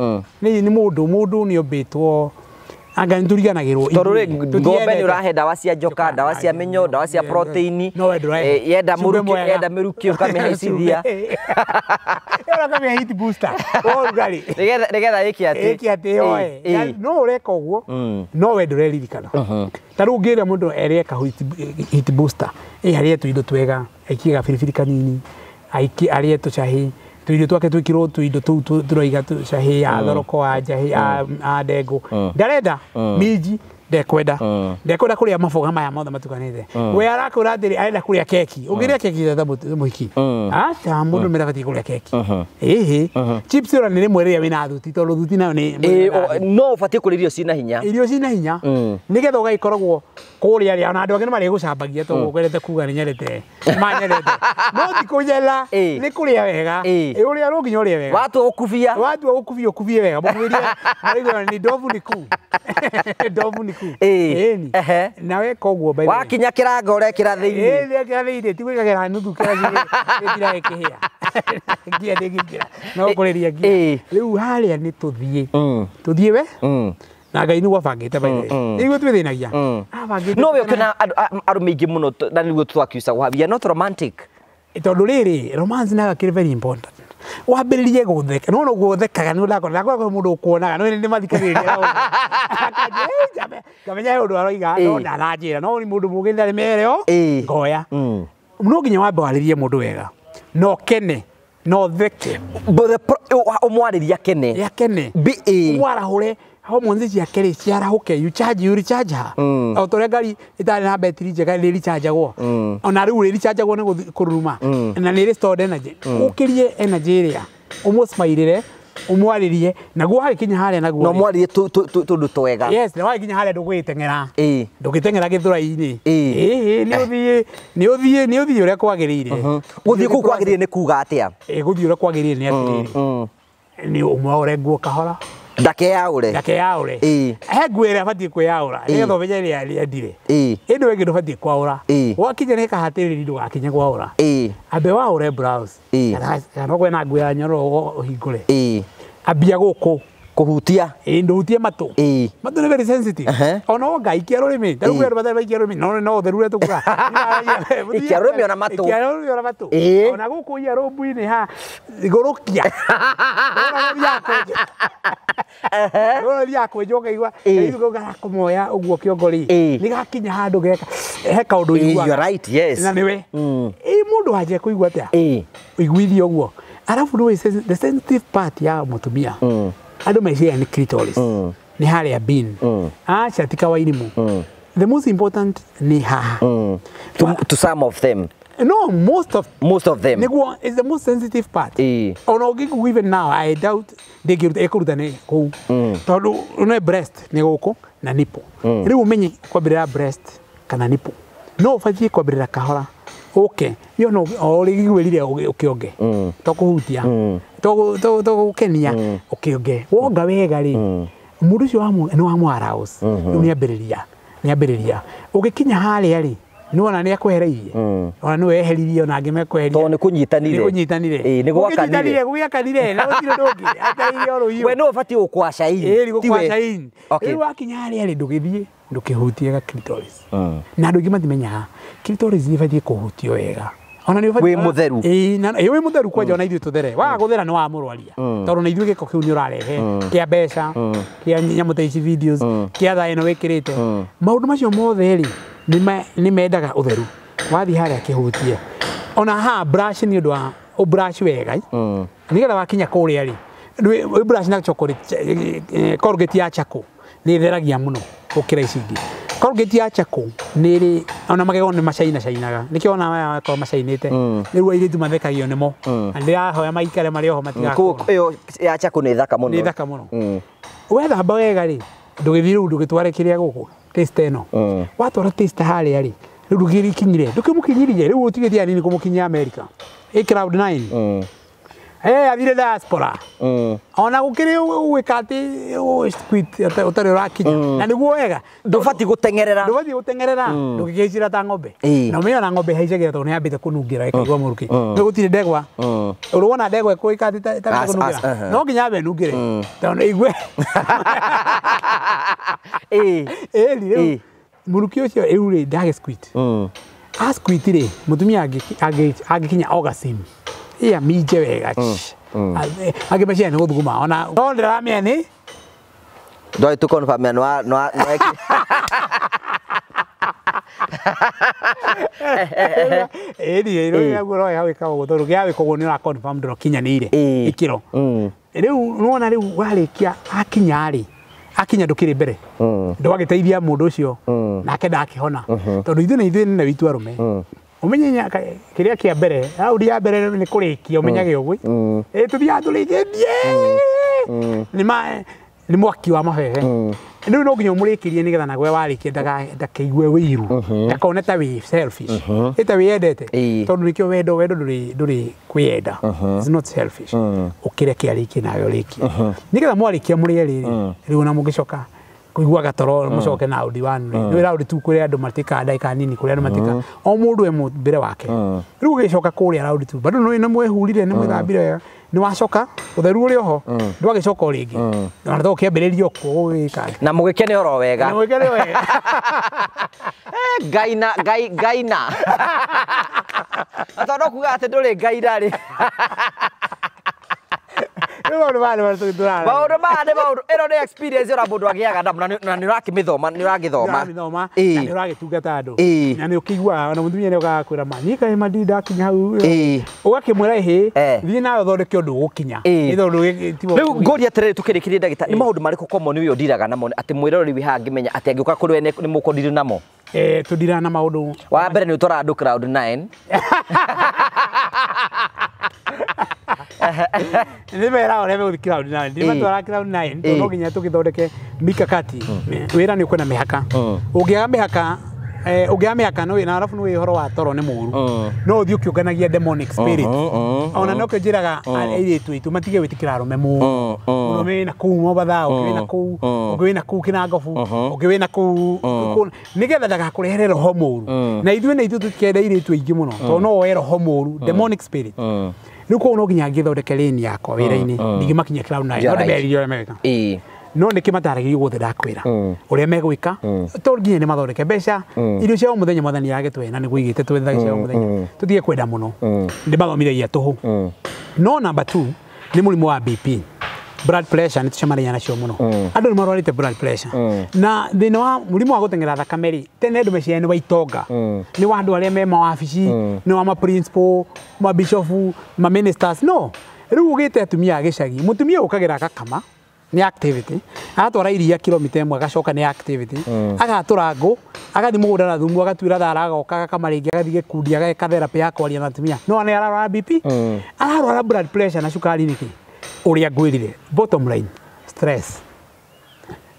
Nĩ mũndũ nĩ ombĩtwo anga nĩtũriganagĩrwo. Tondũ rĩ ng'ombe nĩ ũrahe ndawa cia njoka, ndawa cia mĩnyoo, ndawa cia protein. Yenda mĩrukĩ ũkamĩhaicithia. Ũkamĩhe heat booster. Ũrugarĩ. Nĩgetha ĩke atĩ. Ĩke atĩ yoe. No ũreka ũguo, no we ndũreririkana. Ta rĩu ũngĩra mũndũ arĩe ka heat booster, arĩe tũindo twega, aikie gabiribiri kanini, arĩe tũcahĩ, tuirio twake twikirwo tuindo tuu turoiga tũcahĩ ya thoroko ya njahĩ ya ndengũ. Ndarenda minji ndekwenda. Ndekwenda kũrĩa maboga maya mothe matukanĩte. We arakwĩra atĩrĩ arenda kũrĩa keki. Ũngĩrĩa keki ta mũhiki. Aca mũndũ nĩarabatiĩ kũrĩa keki. Ĩhĩ. Chips ĩyo nĩ rĩmwe rĩrĩa wĩna thuti tondũ thuti nayo nĩ no ũbatiĩ kũrĩa irio ciĩna hinya. Irio ciĩna hinya. Nĩgetha ũgagĩkoragwo kũrĩa rĩa ona andũ angĩ nĩmarĩgũcambagia tondũ ũkwendete kuga nĩ nyendete. Manyendete. No ti kũnyenda nĩ kũrĩa wega. Ũrĩa no nginya ũrĩe wega. Watua gũkubia. Watua gũkubia ũkubie wega. Mũkubĩrie marĩgũra nĩ ndovu nĩ kuu. Ndovu nĩ kuu. Ĩni. Nawe koguo by the way. Wakinya kĩrango ũrekĩra thĩinĩ. Ĩĩ nĩekĩra thĩinĩ ti gwĩkagĩra nuthu kĩraci gĩtira gĩkĩhĩa. Ngia ndĩngĩingĩra. No kũrĩria ngia. Rĩu harĩa nĩ tũthiĩ. Tũthiĩ we? Na Ngai nĩguo abangĩte by the way. Nĩguo twĩthĩnagia. Abangĩte. No we ũkĩona arũme aingĩ mũno na nĩguo twakiucagwo we are not romantic. Tondũ rĩrĩ romance nayo kĩrĩ very important. Wambĩrĩrie gũtheka. No ũguo ũthekaga nĩ ũndakora. Ndakora kwĩ mũndũ ũkuonaga no nĩ mathikagĩrĩria. Ngamenya he ũndũ aroiga no ndaranjĩra. No nĩ mũndũ mũũgĩ ndarĩ mere o ngoya. No nginya wambe warĩrie mũndũ wega. No kene. No theke. Ũmwarĩrie akene. Akene. Ũmwarahũre hormones ciake rĩ ciarahũke, you charge, you recharge her. O ta ũrĩa ngari ĩtarĩ na betiri njega nĩ rechargeagwo. Ona rĩu rĩ rechargeagwo nĩ kũruruma. Na nĩ restored energy. Ũkĩrie energy ĩrĩa, ũmũsmairĩre, ũmwarĩrie, naguo wagĩkinya harĩa naguo. No mwarĩrie tũndũ twega. Yes, na wagĩkinya harĩa ndũgũgĩteng'era. Ndũgĩteng'era gĩthũrai-inĩ. Ĩĩ, nĩ ũthiĩ nĩ ũthiĩ ũrĩa kwagĩrĩire. Gũthiĩ kũu kwagĩrĩire nĩ kuga atĩa? Gũthiĩ ũrĩa kwagĩrĩire nĩ atĩrĩrĩ. Nĩ ũmwaũre nguo kahora. Ndakeyaũre. Ndakeyaũre. He nguo ĩrĩa abatiĩ kwĩyaũra nĩgetha ũmenye ĩrĩa endire. Ĩndĩ we ĩngĩ ndũbatiĩ kwaũra. Wakinya nĩ kahatĩrĩri ndũgakinye kwaũra. Ambe waũre blouse. Kana okorwo ena nguo ya nyororo ũhingũre. Ambia gũkũ. Kũhutia. Ĩĩ ndũhutie matũ. Matũ nĩ very sensitive. Ona wonga ikia rũrĩmĩ. Ta rĩu kwĩ andũ matarĩ maikia rũrĩmĩ. No no ũtheru ũrĩa tũkuga. Ikia rũrĩmĩ ona matũ. Ikia rũrĩmĩ ona matũ. Ona gũkũ ia rũmbu-inĩ ha igũrũkia. Ũrona thiaga kwĩnjwo ũkaigua. Rĩu garakũmoya ũguo kĩongo rĩ. Nĩ gakinya handũ geka. He kaũndũ ũiguaga. You are right, yes. Na nĩwe. Ĩ mũndũ wanjia kũigua atĩa? Ũiguithie ũguo. Arabu nĩ the sensitive part ya mũtumia. Andũ meciria nĩ clitoris. Nĩ harĩa bin. Aca ti kawairimu. The most important nĩ haha. To some of them. No, most of them. Nĩguo is the most sensitive part. Ona ũngĩkũ even now I doubt ndĩngĩruta ĩkũruta nĩ kũu. Tondũ nĩ breast nĩ gũkũ na nipple. Rĩu ũmenye kwambĩrĩra breast kana nipple. No ũbatiĩ kwambĩrĩra kahora. Ũke. Yo no o rĩgĩgwĩrire ũkĩonge. To kũhutia. To gũkenia ũkĩonge. Wonga wega rĩ. Mũndũ ũcio nĩ wamũ arouse. Rĩu nĩ ambĩrĩria. Nĩ ambĩrĩria. Ũgĩkinya harĩa rĩ. Nĩwona nĩ akwehereirie ona nĩwe eheririe ona angĩ mekweheria tondũ nĩ kũnyitanire nĩ kũnyitanire nĩ gwakanire gũgĩakanire na gũtirĩ ũndũ ũngĩ atarĩirie oro hiũ we nĩwe ũbatiĩ gũkwaca in ĩĩ gũkwaca in Okay. rĩu wakinya harĩa rĩ ndũgĩthiĩ ndũkĩhutie ga clitoris na andũ aingĩ matimenyaga clitoris nĩ ĩbatiĩ kũhutio wega ona nĩ ũbatiĩ Wĩ mũtheru. ĩĩ na ĩĩ wĩ mũtheru kwanja ona ithuĩ tũthere waga gũthera nĩ wamũrwaria tondũ na ithuĩ gĩko kĩu nĩ ũrarehe kĩa mbeca kĩa nyamũ ta ici videos kĩa thaa ĩno wĩkĩrĩte maũndũ macio mothe rĩ nĩ mendaga ũtheru wathiĩ harĩa kĩhutie ona haha brush nĩ ũndũ wa ũbrush wega nĩgetha wakinya kũrĩa rĩ wĩ brush na chocolate Colgate ya charcoal nĩ ĩtheragia mũno gũkĩra ici ingĩ Colgate ya charcoal nĩ ĩrĩ ona magego nĩ macaina cainaga nĩkĩo ona maya makorwo macainĩte rĩu airĩtu mathekagio nĩmo na ndĩrahoya maikare marĩ oho matigakũra Koguo ĩyo ya chako nĩ thaka mũno nĩ thaka mũno wethamba wega rĩ ndũgĩthiĩ rĩu ndũgĩtware kĩrĩa gũkũ taste ĩno watwara taste harĩa rĩ rĩu ndũgĩkinyire ndũkĩmũkinyirie rĩu ũtigĩtie hanini kũmũkinyia America ĩ cloud 9 athire diaspora ona gũkĩrĩ gwĩka atĩ squid ũtarĩ ũrakinya na nĩguo wega ndũbatiĩ gũteng'erera ndũbatiĩ gũteng'erera ndũgĩkĩhicĩra ta ng'ombe na ũmenye ona ng'ombe ĩhaicagĩra tondũ nĩyambĩte kũnungĩra ĩkaigua mũrukĩ nĩ gũtirĩ ndegwa ũrĩ wona ndegwa ĩkũĩka atĩ ĩtambĩte kũnungĩra no nginya yambe ĩnungĩre tondũ ĩigue ĩĩ ĩni rĩu mũrukĩ ũcio rĩu rĩ ndagĩ squid a squid rĩ mũtumia angĩkinya orgasm iya minje wega angĩ meciria nĩ gũthuguma ona no ndĩramenya nĩ ndwari tu confirm ya nwa nwa ĩni rĩu naguo no wega ũguo tondũ gĩa wĩka ũguo nĩ ũra confirm ndũrakinyanĩire ikĩro rĩu nĩwona rĩu warĩkia akinya rĩ akinya ndũkĩrĩ mbere ndwagĩteithia mũndũ ũcio nake ndakĩhona tondũ ithuĩ na ithuĩ nĩ witũ arũme umenye kĩrĩa kĩa mbere raundi ya mbere nĩ kũrĩkia ũmenyage ũguo ĩ tũthiaga tũrĩkĩtie nĩ mwaki wa mabebe rĩu no nginya ũmũrĩkĩrie nĩgetha nawe warĩkia ndakaigue wĩiru ndakone ta wĩ selfish ĩ ta wĩyendete tondũ nĩkĩo wendo wendo ndũrĩ kwĩyenda it's not selfish ũkĩreke arĩkie nawe ũrĩkie nĩgetha mwarĩkia mũrĩe rĩrĩ rĩu ona mũngĩcoka kũigua gatoro mũcoke na round 1 rĩ nĩ round 2 kũrĩa andũ matĩkaga ndagĩka nini kũrĩa andũ matĩkaga o mũndũ e mũmbĩre wake rĩu ũgĩcoka kũrĩa round 2 bado nĩ mwehurire nĩ mwĩthambire wega nĩ wacoka ũtheru ũrĩ oho ndwagĩcoka o rĩngĩ ona to ũkĩambĩrĩria okuo gũgĩka na mũgĩkene oro wega na mũgĩkene wega ngaina ngai ngaina tondũ kuga atĩ ndũrĩ ngaina rĩ maũndũ maya nĩ maũndũ maũndũ maya nĩ maũndũ ĩno nĩ experience ĩrĩa mũndũ agĩaga na nĩ ũrakĩmĩthoma nĩ ũragĩthoma nĩ ũragĩtungata andũ na nĩ ũkĩiguaga ona mũtumia nĩ okaga kwĩra ma niĩ kaĩ mandi ndakinya hau ũgakĩmwĩra ĩhĩ thiĩ nawe ũthondeke ũndũ ũgũkinya rĩu ngũria atĩrĩrĩ tũkĩrĩkĩrie ndagĩtarĩ nĩ maũndũ marĩkũ common ũyũ ũndiraga namo atĩ mwĩroreri wĩ haha angĩmenya atĩ angĩũka kũrĩ we nĩ mũkũndiri namo tũndiraga na maũndũ wa mbere nĩ ũtwaraga andũ cloud 9 nĩ meraga ũrĩa megũthiĩ cloud 9 ndimatwara cloud 9 tondũ no nginya tũgĩthondeke mikakati wĩra nĩ ũkwenda mĩhaka ũngĩaga mĩhaka ũngĩaga mĩhaka nĩ na arabu nĩ ũhoro wa toro nĩ mũru no ũthiĩ ũkĩũnganagia demonic spirit ona no kĩo njĩraga airĩtu aitũ matige gwĩtĩkĩra arũme mũno mũno wĩna kũu Mombatha ũngĩ wĩna kũu ũngĩ wĩna kũu Kĩnangobu ũngĩ wĩna kũu nĩgetha ndagakũrehere roho mũru na ithuĩ na ithuĩ tũtikenda airĩtu aingĩ mũno tondũ no woe roho mũru demonic spirit rĩu koguo no nginya ngĩthondeke lane yakwa wĩra-inĩ ndingĩmakinyia cloud 9 no ndĩmerire ũrĩa megwĩka no nĩkĩmataragĩria guothe ndakwĩra ũrĩa megwĩka to nginya nĩ mathondeke mbeca irio cia o mũthenya mwathani agĩtũhe na nĩguo igĩte twethage cia o mũthenya tũtige kwenda mũno ndĩmathomithagia tũhũ no number 2 nĩ mũrimũ wa BP blood pressure nĩ tũcemanagia nacio mũno andũ nĩ marwarĩte blood pressure na thĩna wa mũrimũ wa gũteng'era thakame rĩ tene andũ meciria nĩ wa itonga nĩ wa andũ arĩa me mawabici nĩ wa ma principal ma bishop ma ministers no rĩu ũgĩte atumia a gĩcagi mũtumia ũkagĩra agakama nĩ activity agatwara iria kilomita ĩmwe agacoka nĩ activity agatũra ngũ agathiĩ mũgũnda na thumu agatuĩra thara agoka agakama rĩngĩ agathiĩ gĩkundi ageka therapy ya kwaria na atumia no nĩ ararwara BP ararwara blood pressure na cukari nĩkĩ ũrĩa ngwĩrire bottom line stress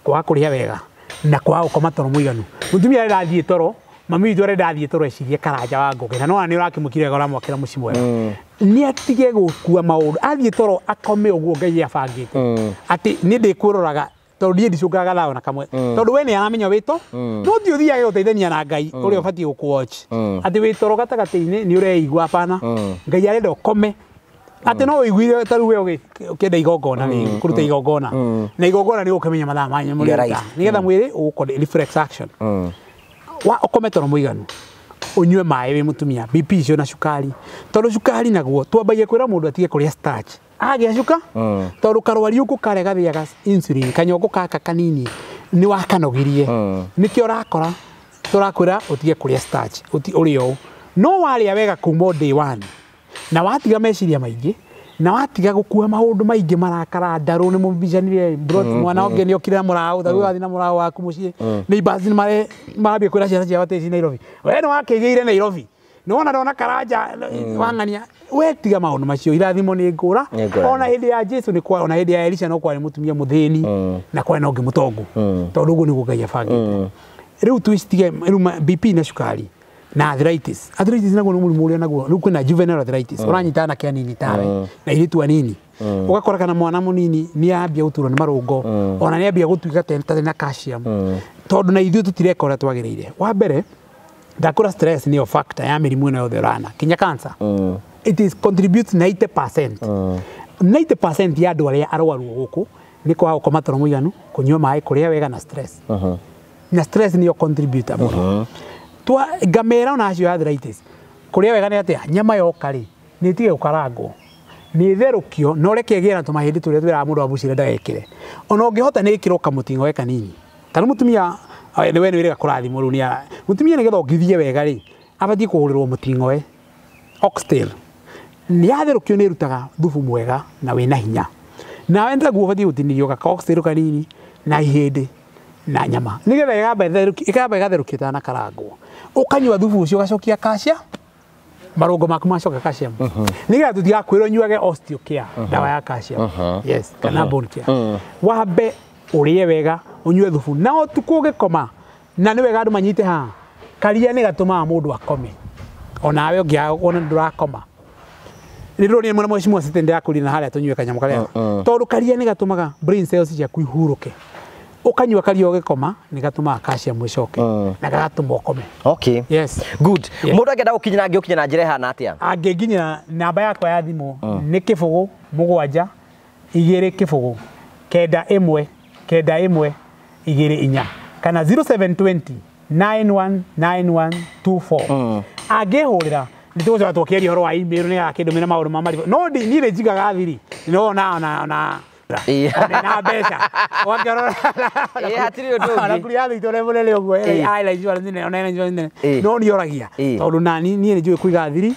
kwaga kũrĩa wega na kwaga gũkoma toro mũiganu mũtumia arenda athiĩ toro mami witũ arenda athiĩ toro ecirie karanja wa ngũkĩ na no nĩ ũrakĩmũkire wega ũramwakĩra mũciĩ mwega nĩ atige gũkua maũndũ athiĩ toro akome ũguo Ngai abangĩte atĩ niĩ ndĩkwĩroraga Tondũ niĩ ndicũngaga thaa ona kamwe. Tondũ we nĩ aramenya wĩto, no ti ũthiage gũteithania na Ngai ũrĩa ũbatiĩ gũkũ-watch. Atĩ wĩ toro gatagatĩ-inĩ nĩ ũreigua hapana. Ngai arenda ũkome. Atĩ no ũiguire ta rĩu we ũkĩenda igongona rĩ, kũruta igongona. Na igongona nĩ ũkĩmenya mathaa manyu mũrĩruta. Nĩgetha mwĩrĩ ũgũkorwo reflex action. Wa ũkome toro mũiganu. Ũnyue maĩ wĩ mũtumia, BP icio na cukari. Tondũ cukari naguo twambagia kwĩra mũndũ atige kũrĩa starch. Agĩa cuka tondũ karwariũngũ karĩa gathĩaga insulin kanyongo gaka kanini nĩ wakanogirie. Nĩkĩo ũrakora tũrakwĩra ũtige kũrĩa starch, ũrĩe ũũ. No warĩa wega kuma day one na watiga meciria maingĩ na watiga gũkua maũndũ maingĩ marakara ndarũ nĩ mũbicanire mwana ũngĩ nĩ okire na mũraũ ta rĩu wathiĩ na mũraũ waku mũciĩ neighbors nĩ marambia kwĩra ciana ciao atĩ ici Nairobi we nĩ wakĩgĩire Nairobi nĩ wona ndona karanja wang'ania we tiga maũndũ macio irathimo nĩ ngũra ona hĩndĩ ya Jesu nĩ kwa ona hĩndĩ ya Elisha no kwarĩ mũtumia mũthĩni na kwarĩ na ũngĩ mũtongu tondũ ũguo nĩguo Ngai abangĩte. Rĩu twĩcitige rĩu BP na cukari na arthritis. Arthritis naguo nĩ mũrimũ ũrĩa naguo rĩu kwĩna juvenile arthritis ũranyita anake anini tawe na airĩtu anini ũgakora kana mwana mũnini nĩ ambia gũturwo nĩ marũngo ona nĩ ambia gũtuĩka ta na calcium tondũ na ithuĩ tũtireka ũrĩa twagĩrĩire. Wa mbere ndakũra stress nĩyo factor ya mĩrimũ ĩno yothe ũrana kinya cancer. It is contributes 90%. 90% ya andũ arĩa arwaru gũkũ nĩ kwaga gũkoma toro mũiganu, kũnyua maĩ, kũrĩa wega na stress. Na stress nĩyo contributor mũno. Twa ngamera ona acio arthritis kũrĩa wega nĩ atĩa nyama yoka rĩ nĩ ĩtige gũkarangwo nĩ ĩtherũkio na ũreke ĩgĩe na tũmahĩndĩ tũrĩa twĩraga mũndũ wa bucĩrĩ ndagekĩre. Ona ũngĩhota nĩ ĩkĩrwo kamũting'oe kanini. Ta rĩu mũtumia we nĩ wĩrĩga kũrathimwo rĩu nĩ mũtumia nĩgetha ũngĩthiĩ wega rĩ abatiĩ kũhũrĩrwo mũting'oe oxtail. Nĩ yatherũkio nĩ ĩrutaga thubu mwega na wĩna hinya. Nawe nĩtaguo ũbatiĩ gũtinĩrio gaka oxtail kanini na ihĩndĩ na nyama nĩgetha ĩkamba ĩgatherũkio ĩtanakarangwo. Ũkanyua thubu ũcio ũgacokia calcium, marũngo maku macoka calcium. Nĩgetha tũtigakwĩrwo nyuage osteocare ndawa ya calcium. Yes, kana bone care. Wambe ũrĩe wega ũnyue thubu na ũtukũ ũgĩkoma na nĩ wega andũ manyite haha karia nĩ gatũmaga mũndũ akome onawe ũngĩaga wona ndũrakoma. Nĩ ndĩronire mũno mheshimiwa Sitĩ ndĩrakũria na harĩa tũnyue kanyamũ karĩa tondũ karia nĩ gatũmaga brain cells ciaku ihurũke. Ũkanyua karia ũgĩkoma nĩ gatũmaga calcium ĩcoke na gagatũma ũkome. Okay. Yes. Good. Mũndũ angĩenda gũkinyĩra angĩũkinya na njĩra ĩhana atĩa? Angĩnginyĩra namba yakwa ya thimũ nĩ 0 7 2 0 9 1 9 1 2 4 kana 0720 919124. Angĩhũrĩra nĩ tũgũcoka twakĩaria ũhoro wa email nĩ gakĩndũmĩra maũndũ ma maribũ no niĩ nĩ njigaga thiri no na na na na mbeca wakĩrora hatirĩ ũndũ ũngĩ ona kũrĩa thĩ itũra mũnene ũguo ĩra insurance nene ona ĩna insurance nene no nĩ oragia tondũ nani niĩ nĩ njũĩ kũiga thiri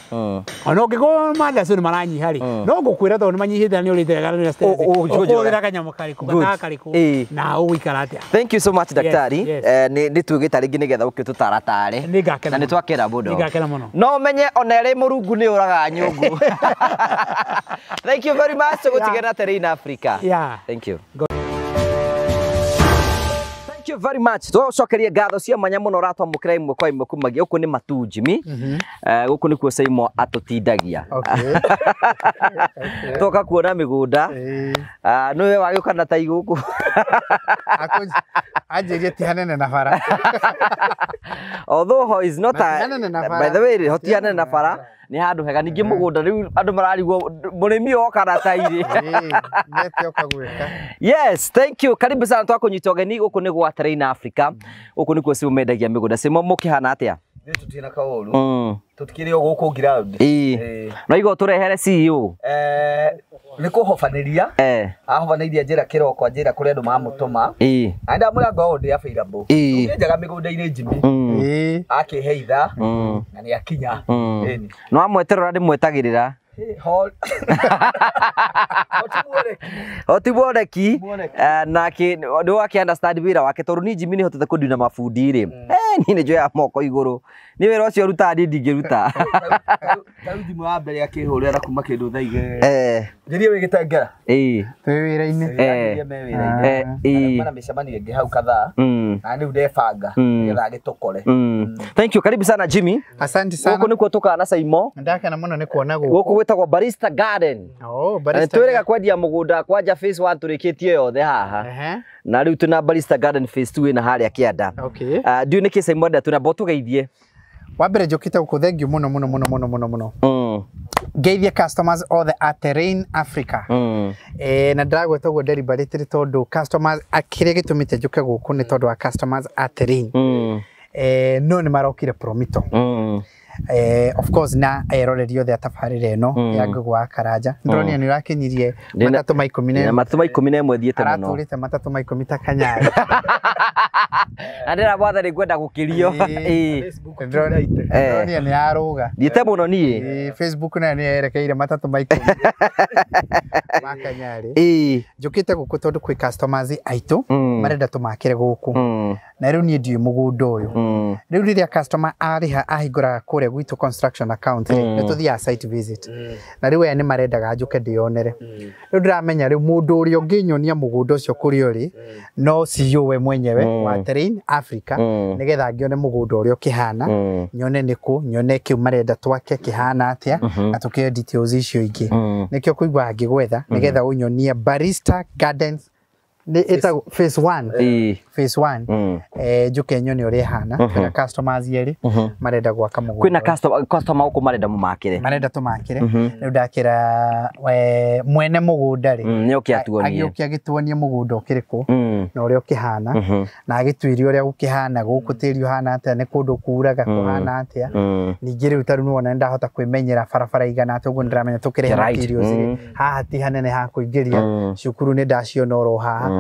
ona ũngĩkorwo mandacio nĩ maranyiha rĩ no ngũkwĩra tondũ nĩ manyihĩte na nĩ ũrĩte wega na stress ũkũhũthĩra kanyamũ karĩkũ gataga karĩkũ na ũgũikara atĩa. Thank you so much daktari. Nĩ twĩgĩta rĩngĩ nĩgetha ũkĩ tũtaratare na nĩ twakera mũno nĩngakena mũno no menye ona ĩrĩ mũrungu nĩ ũraga nyũngũ. Thank you very much. Tũgũtigana Terrain Africa. Yeah. Thank you. Thank you very much. Twacokerie ngatho cia mwanya mũno ũratwamũkĩra ĩmwe kwa ĩmwe kumagia gũkũ nĩ Matu Jimmy. Gũkũ nĩkuo Saimo atũtindagia. Okay. Toka kuona mĩgũnda. Nĩwe wagĩũka na tai gũkũ. Anjĩrie ti hanene na bara. Although is not a, by the way, hoti hanene na bara. Nĩ handũ hega ningĩ mũgũnda rĩu andũ mararigwo mũrĩmi oka na tairĩ. Nete oka gwĩka. Yes, thank you. Karibu sana twakũnyita ũgeni gũkũ nĩ gwa Terrain Africa. Gũkũ nĩkuo Simo mendagia mĩgũnda. Simo mũkĩhana atĩa? Ithuĩ tũtirĩ na kaũru. Tũtikĩrĩ o gũkũ ground. No igo tũrehere CEO. Nĩ kũhobanĩria. Ahobanĩirie njĩra kĩroko njĩra kũrĩa andũ mamũtũma. Na ndamwĩra ngoragwo ndĩ available. Tũkĩenjaga mĩgũnda-inĩ Jimmy. Akĩhe ithaa na nĩ akinya. No amweterera ndĩmwetagĩrĩra. Hoti mwoneki nake nĩ wake understand wĩra wake tondũ niĩ Jimmy nĩ hotete kũndina mabundi rĩ niĩ nĩ njoyaga moko igũrũ nĩ wĩra ũcio rutaga niĩ ndingĩruta. Tarĩu thimũ ya mbere akĩhũrĩra na kuma kĩndũ thaa igĩrĩ njĩrie wĩ Gĩtengera twĩ wĩra-inĩ wĩra-inĩ na mĩcemanio ĩngĩ hau kadhaa na rĩu ndebanga nĩgetha agĩtũkore. Thank you, karibu sana Jimmy. Asante sana. Gũkũ nĩkuo tũkaga na Saimo. Ndakena mũno nĩ kuona gũkũ. Gũkũ gwĩtagwo Barista Garden. Oh, Barista. Twĩrĩga kwendia mũgũnda kwanja phase 1 tũrĩkĩtie yothe haha. Na rĩu twĩna Barista Garden Phase 2 ĩna harĩa kĩanda. Ndiũĩ nĩkĩ Simon enda twĩna tũgeithie. Wa mbere njũkĩte gũkũ thank you mũno mũno mũno mũno mũno mũno. Ngeithie customers othe a Terrain Africa. Na ndĩragweta ũguo deliberately tondũ customers kĩrĩa gĩtũmĩte njũke gũkũ nĩ tondũ wa customers a Terrain. No nĩ marokire Promito. Of course na eroreri othe a tabarĩra ĩno ya Ngũgũ wa Karanja. Ndĩronire nĩ ũrakinyirie matatũ ma 11. Matatũ ma 11 thiĩte mũno. Aratũrĩte matatũ ma 10 ta Kanyari. Na ndĩra mwathani ngwenda gũkĩrio. Ndĩronire nĩ arũga. Thiĩte mũno niĩ. Facebook nayo nĩ yerekeire matatũ ma 10 ma Kanyari. Njũkĩte gũkũ tondũ kwĩ customers aitũ marenda tũmakĩre gũkũ. Na rĩu niĩ ndiũĩ mũgũnda ũyũ. Rĩu rĩrĩa customer arĩha ahingũraga kũrĩa gwitũ construction account rĩ, nĩ tũthiaga site visit. Na rĩu aya nĩ marendaga njũke ndĩyonere. Rĩu ndĩramenya rĩu mũndũ ũrĩa ũngĩnyonia mũgũnda ũcio kũrĩa ũrĩ no CEO we mwenyewe wa Terrain Africa nĩgetha ngĩone mũgũnda ũrĩa ũkĩhana, nyone nĩkũ, nyone kĩu marenda twake kĩhana atĩa, na tũkĩoe details icio ingĩ. Nĩkĩo kũigua ngĩgwetha nĩgetha ũnyonie Barista Gardens nĩ ĩtagwo phase 1. Phase 1. Njũke nyone ũrĩa ĩhana. Kwĩna customers erĩ marenda gwaka mũgũnda. Kwĩna customer gũkũ marenda mũmakĩre. Marenda tũmakĩre. Rĩu ndakĩra mwene mũgũnda rĩ. Nĩoke atuonie. Agĩũke agĩtuonie mũgũnda ũkĩrĩ kũ na ũrĩa ũkĩhana na agĩtuĩrie ũrĩa gũkĩhana gũkũ tĩri ũhana atĩa, nĩ kũndũ kuraga kũhana atĩa. Ningĩ rĩu ta rĩu nĩwona nĩndahota kwĩmenyera barabara igana atĩa, ũguo nĩndĩramenya tũkĩrehe materials rĩ, haha ti hanene ha kũingĩria, cukuru nĩndaciona oro haha.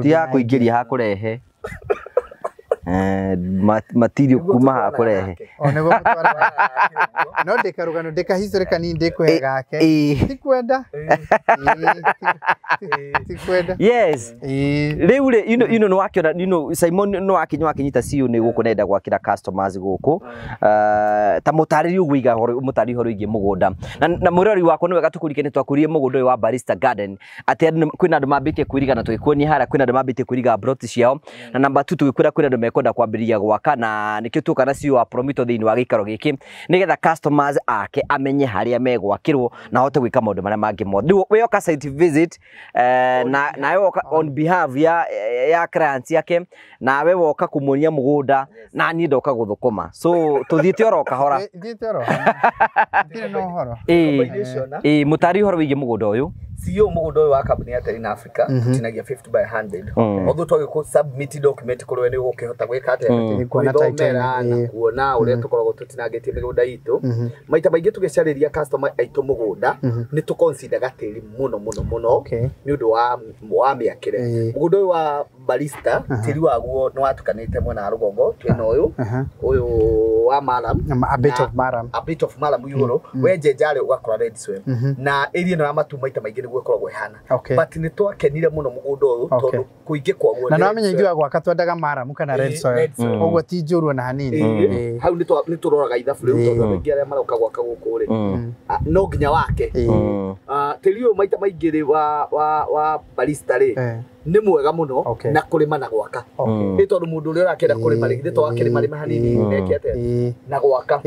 Ti ha kũingĩria, ha kũrehe. Material kuma ha kũrehe. O nĩguo gũtwara. No ndĩkarũgano ndĩkahistory kanini ndĩkũhe gake. Ti kwenda. Ti kwenda. Yes. Rĩu rĩ, ino nĩ wakĩona, ino Simon nĩ wakinyita CEO nĩ gũkũ nenda gwakĩra customers gũkũ. Ta mũtarĩri ũguo iga horo mũtarĩri horo ingĩ mũgũnda. Na mũrori wakwa nĩ wega tũkũrike nĩ twakũrie mũgũnda ũyũ wa Barista Garden. Atĩ kwĩna andũ mambĩtie kwĩriga na tũgĩkuonia harĩa kwĩna andũ mambĩtie kwĩriga plot ciao. Na namba 2 tũgĩkwĩra kwĩna andũ mekwenda kwambĩrĩria gwaka na nĩkĩo tuoka na CEO wa Promito thĩinĩ wa gĩikaro gĩkĩ nĩgetha customers ake amenye harĩa megwakĩrwo na ahote gwĩka maũndũ marĩa mangĩ mothe. Rĩu we oka site visit na woka on behalf ya clients yake nawe woka kũmuonia mũgũnda na niĩ ndoka gũthũkũma. So tũthiĩte oro kahora. Thiĩte oro. Ndirĩ na ũhoro. Mũtari ũhoro wĩgiĩ mũgũnda ũyũ. CEO mũgũnda ũyũ wa kambuni ya Terrain Africa tũtinagia 50 by 100. Although twagĩkũ submit document kũrĩ we nĩ ũgũkĩhota gwĩka atĩa, gwĩthomera na kuona ũrĩa tũkoragwo tũtinangĩtie mĩgũnda itũ. Maita maingĩ tũgĩcarĩria customer aitũ mũgũnda nĩ tũconsideraga tĩri mũno mũno mũno nĩ ũndũ wa mĩakĩre. Mũgũnda ũyũ wa Barista tĩri waguo nĩ watukanĩte mwena wa rũgongo, twĩna ũyũ ũyũ wa maram, a bit of maram, a bit of maram igũrũ, wenjenjarĩ ũgakora red soil. Na area ĩno ya matu maita maingĩ nĩguo ĩkoragwo ĩhana. But nĩ twakenire mũno mũgũnda ũyũ tondũ kũingĩ kwaguo na nĩwamenya ithuĩ gwaka twendaga maram kana red soil, ũguo ti njũru ona hanini. Hau nĩ tũroraga ithabu rĩu tondũ andũ aingĩ arĩa maroka gwaka gũkũ rĩ no nginya wake. Tĩri ũyũ maita maingĩ rĩ wa Barista rĩ nĩ mwega mũno na kũrĩma na gwaka. Nĩ tondũ mũndũ ũrĩa ũrakĩenda kũrĩma rĩ, githĩ to akĩrĩma rĩma hanini neke atĩa na gwaka.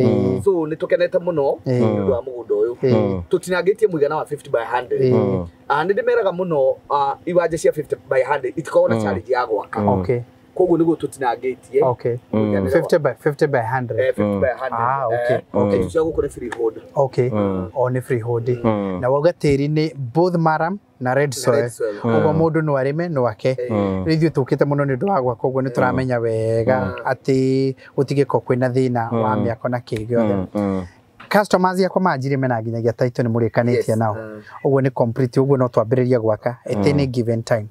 So nĩ tũkenete mũno nĩ ũndũ wa mũgũnda ũyũ. Tũtinangĩtie mũigana wa 50 by 100. Nĩ ndĩmeraga mũno iwanja cia 50 by 100 itikoragwo na challenge ya gwaka. Koguo nĩguo tũtinangĩtie. 50 by 50 by 100. 50 by 100. Ah, okay. Okay. Cia gũkũ nĩ freehold. Okay. O nĩ freehold. Na wauga tĩri nĩ both maram na red soil. Ũguo mũndũ no arĩme no ake. Rĩu ithuĩ tũkĩte mũno nĩ ũndũ wa gwaka ũguo nĩ tũramenya wega atĩ gũtigĩkorwo kwĩna thĩna wa mĩako na kĩ gĩothe. Customers yakwa manjire mena nginyagia title nĩ mũrĩkanĩtie nao. Ũguo nĩ complete, ũguo no twambĩrĩrie gwaka at any given time.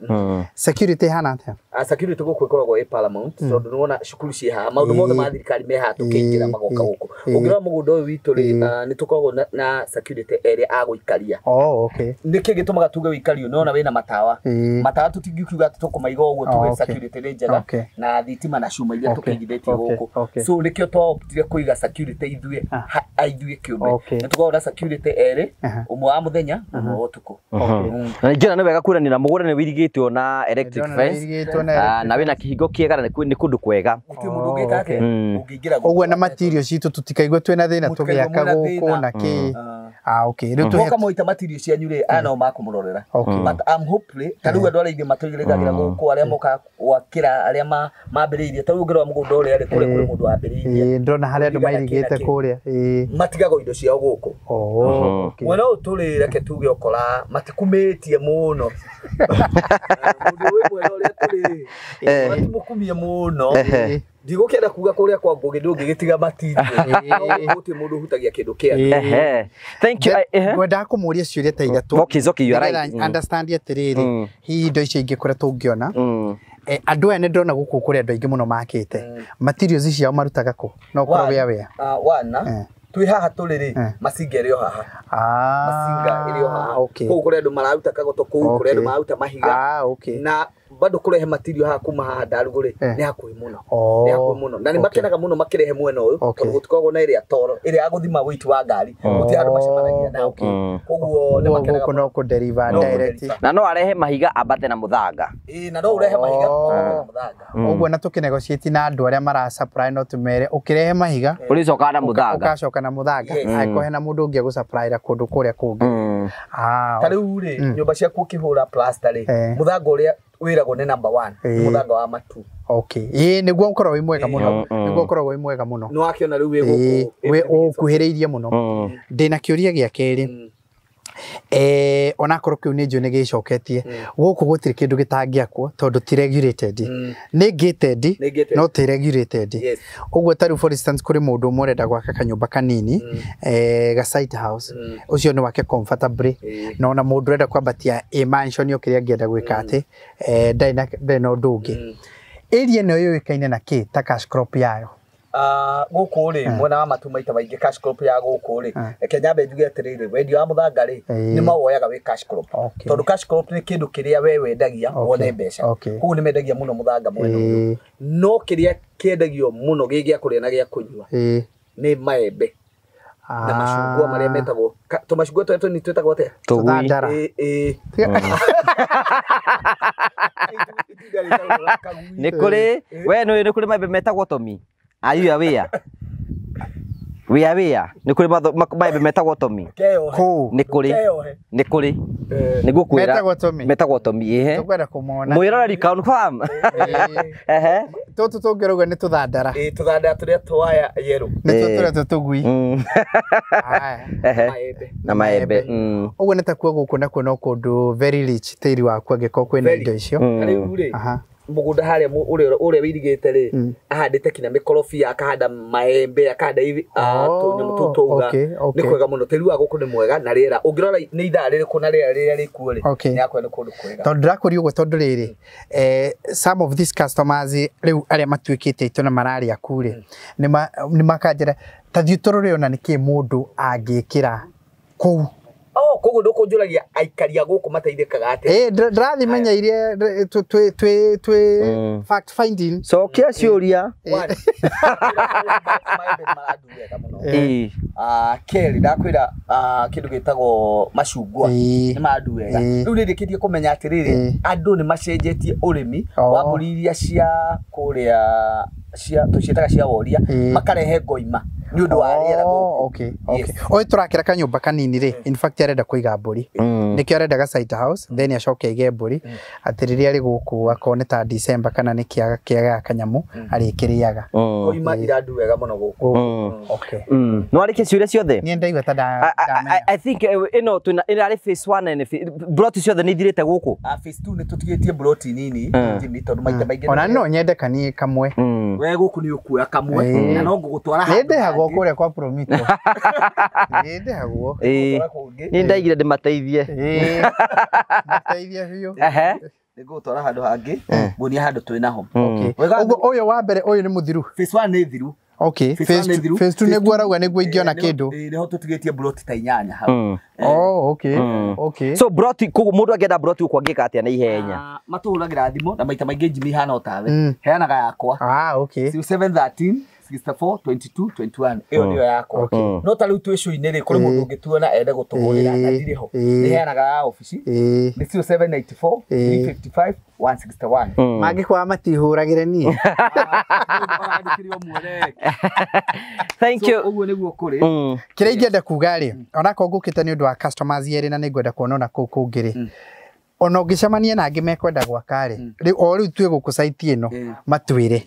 Security ĩhana atĩa? Security gũkũ ĩkoragwo ĩ paramount tondũ nĩwona cukuru ciĩ haha, maũndũ mothe ma thirikari me haha tũkĩingĩra magoka gũkũ. Ũngĩrora mũgũnda ũyũ witũ rĩ, nĩ tũkoragwo na security ĩrĩa a gũikaria. Oh, okay. Nĩkĩ gĩtũmaga tuge ũikario? Nĩwona wĩna matawa. Matawa tũtingiuga atĩ tũkũmaiga ũguo tuge security nĩ njega na thitima na cuma iria tũkĩigithĩtie gũkũ. So nĩkĩo twaoptire kũiga security ithuĩ ithuĩ kĩũmbe. Nĩ tũkoragwo na security erĩ, ũmwe wa mũthenya na ũmwe wa ũtukũ. Na ningĩ nĩ wega kuonania mũgũnda nĩ wĩirigĩtwo na electric fence. Na wĩna kĩhingo kĩega na nĩ kũndũ kwega. Gũtirĩ mũndũ ũngĩka atĩa ũngĩingĩra gũkũ. Ũguo na material citũ tũtikaigwe twĩna thĩna tũgĩaka gũkũ na kĩ. Okay. Rĩu tũhe moita material cianyu rĩ aya no makũmũrorera. But I'm hopefully ta rĩu andũ arĩa aingĩ matũigĩrĩragira gũkũ arĩa moka gwakĩra arĩa mambĩrĩirie ta rĩu ũngĩrora mũgũnda ũrĩa rĩ kũrĩa kũrĩ mũndũ wambĩrĩirie. Ndĩrona harĩa andũ mairigĩte kũrĩa. Matigagwo indo ciao gũkũ. Mwena ũyũ tũrĩ reke tuge ũkora matikumĩtie mũno. Mũndũ wĩ mwena ũrĩa tũrĩ matimũkumie mũno. Ndigũkĩenda kuga kũrĩa kwa Ngũgĩ ndũngĩgĩtiga material. Gũtirĩ mũndũ ũhutagia kĩndũ kĩa. Thank you. Ngwendaga kũmũria ciũria ta ithatũ. Okay, it's okay, you are right. Understand atĩrĩrĩ, hihi indo icio ingĩ kũrĩa tũngĩona. Andũ aya nĩ ndĩrona gũkũ kũrĩ andũ aingĩ mũno makĩte. Materials ciao marutaga kũ? No ũkorwo wĩa wĩa. Wana twĩ haha tũrĩ rĩ macinga ĩrĩ o haha. Macinga ĩrĩ o haha. Kũu kũrĩ andũ mararuta kagoto kũu kũrĩ andũ mararuta mahiga. Na bado kũrehe material haha kuma haha Ndarugũ rĩ nĩ hakuhĩ mũno. Nĩ hakuhĩ mũno. Na nĩ makenaga mũno makĩrehe mwena ũyũ tondũ gũtikoragwo na ĩrĩa toro ĩrĩa ya gũthima weight wa ngari. Gũtirĩ andũ macemanagia nao. Koguo nĩ makenaga mũno. No kũ deliver direct. Na no arehe mahiga ambate na mũthanga. Ĩĩ na no ũrehe mahiga ambate na mũthanga. Ũguo na tũkĩnegotiate na andũ arĩa mara supply no tũmere ũkĩrehe mahiga ũrĩcokaga na mũthanga. Ũgacoka na mũthanga. Angĩkorwo hena mũndũ ũngĩ agũsupplyra kũndũ kũrĩa kũngĩ. Ta rĩu rĩ nyũmba ciaku ũkĩhũra plaster rĩ mũthanga ũrĩa wĩragwo nĩ number 1 mũthanga wa matu. Okay. Ĩĩ nĩguo ũkoragwo wĩ mwega mũno. Nĩguo ũkoragwo wĩ mwega mũno. Nĩ wakĩona rĩu wĩ gũkũ. Wĩ ũkuhĩrĩirie mũno. Ndĩna kĩũria gĩa kerĩ. Onakorwo kĩu nĩ njũĩ nĩ gĩcoketie. Gũkũ gũtirĩ kĩndũ gĩtangĩakwo tondũ ti regulated. Nĩ gated no ti regulated. Ũguo ta rĩu for instance kũrĩ mũndũ ũmwe ũrenda gwaka kanyũmba kanini ga site house. Ũcio nĩ wake comfortably. Na ona mũndũ ũrenda kwambatia a mansion o kĩrĩa angĩenda gwĩka atĩ ndarĩ na ũndũ ũngĩ. Area ĩno yũĩkaine na kĩ ta cash crop yayo? Gũkũ rĩ mwena wa matu maita maingĩ cash crop ya gũkũ rĩ reke nyambe njuge atĩrĩrĩ wendia wa mũthanga rĩ nĩ mawoyaga wĩ cash crop tondũ cash crop nĩ kĩndũ kĩrĩa we wendagia wone mbeca. Koguo nĩ mendagia mũno mũthanga mwena ũyũ. No kĩrĩa kĩendagio mũno gĩ gĩa kũrĩa na gĩa kũnyua nĩ maembe na macungwa marĩa metagwo tũmacungwa tũrĩa tũnini twĩtagwo atĩa? Tũthandara. Nĩ kũrĩ we nĩ kũrĩ maembe metagwo tomi. Are you aware? We are aware. Nĩ kũrĩ maembe metagwo tomi. Nĩ kũrĩ. Nĩ kũrĩ. Nĩ ngũkwĩra. Metagwo tomi. Metagwo tomi ĩhe. Tũkwenda kũmona. Mwĩroreri confirm. Ehe. Tũtũ tũngĩrauga nĩ tũthandara. Ĩĩ tũthandara tũrĩa twaya yerũ. Nĩ tũrĩa tũtũgui. Ehe. Na maembe. Ũguo nĩ takuo gũkũ nakuo no kũndũ very rich tĩri waku angĩkorwo kwĩna indo icio. Rĩu rĩ mũgũnda harĩa ũrĩa wĩirigĩte rĩ ahandĩte kinya mĩkorobia akahanda maembe akahanda tũnyamũ tũu tũuga nĩ kwega mũno tĩri wa gũkũ nĩ mwega na rĩera ũngĩrora nĩ ithaa rĩrĩkũ na rĩera rĩrĩa rĩkuo rĩ nĩ hakuhĩ nĩ kũndũ kwega. Tondũ ndĩrakũria ũguo tondũ rĩrĩ some of these customers rĩu arĩa matuĩkĩte aitũ na mararĩa ku rĩ nĩ makanjĩra ta thiĩ tũrore ona nĩkĩ mũndũ angĩkĩra kũu. Koguo ndũkũnjũragia aikari a gũkũ mateithĩkaga atĩa? Ndĩrathimenya iria twĩ fact finding. Cokia ciũria. Maembe nĩ marandu wega mũno. Kerĩ ndakwĩra kĩndũ gĩtagwo macungwa nĩ marandu wega. Rĩu nĩ ndĩkĩtie kũmenya atĩrĩrĩ andũ nĩ macenjetie ũrĩmi wa mbũri iria cia kũrĩa cia tũciĩtaga cia woria makarehe ngoima nĩ ũndũ wa rĩera gũkũ. Okay. Ũyũ tũrakĩra kanyũmba kanini rĩ in fact arenda kũiga mbũri nĩkĩo arenda ga site house then acoke aige mbũri atĩ rĩrĩa arĩ gũkũ akorwo nĩ ta December kana nĩ kĩaga kanyamũ arĩkĩrĩaga. Ngoima irandu wega mũno gũkũ. Okay. No arĩkie ciũria ciothe? Niĩ ndaigua ta ndamenya. I think ĩno twĩna ĩrarĩ phase 1 and broti ciothe nĩ ithirĩte gũkũ. Phase 2 nĩ tũtigĩtie broti nini Jimmy tondũ maita maingĩ ona no nyende kanie kamwe. We gũkũ nĩ ũkuoya kamwe na no ngũgũtwara handũ. Nĩ ndĩhagwo kũrĩa kwa Promito. Nĩ ndĩhagwo. Nĩ ndaigire ndĩmateithie. Mateithie biũ. Nĩ ngũgũtwara handũ hangĩ nguonie handũ twĩ naho. Ũguo ũyũ wa mbere ũyũ nĩ mũthiru. Phase 1 nĩ thiru. Okay. Phase 2 nĩguo arauga nĩguo ingĩona kĩndũ. Nĩho tũtigĩtie broti ta 8 hau. Oh, okay. Okay. So broti koguo mũndũ angĩenda broti gũkũ angĩka atĩa na ihenya? Matũhũragĩra thimũ na maita maingĩ Jimmy hana o tawe. Heanaga yakwa. Okay. 0713 64 22 21 ĩyo nĩyo yakwa. No ta rĩu twĩ show-inĩ rĩ, kũrĩ mũndũ ũngĩtuona ende gũtũhũrĩra na ndirĩ ho, nĩheanaga ya obici nĩ 0794 355 161. Mangĩkwaga matihũragĩre niĩ. Thank you. Ũguo nĩguo kũrĩ. Kĩrĩa ingĩenda kuga rĩ, onakorwo ngũkĩte nĩ ũndũ wa customers erĩ na nĩngwenda kuona ona kũu kũngĩ rĩ, ona ũngĩcemania na angĩ mekwenda gwaka rĩ, rĩu o rĩu twĩ gũkũ site ĩno matwĩre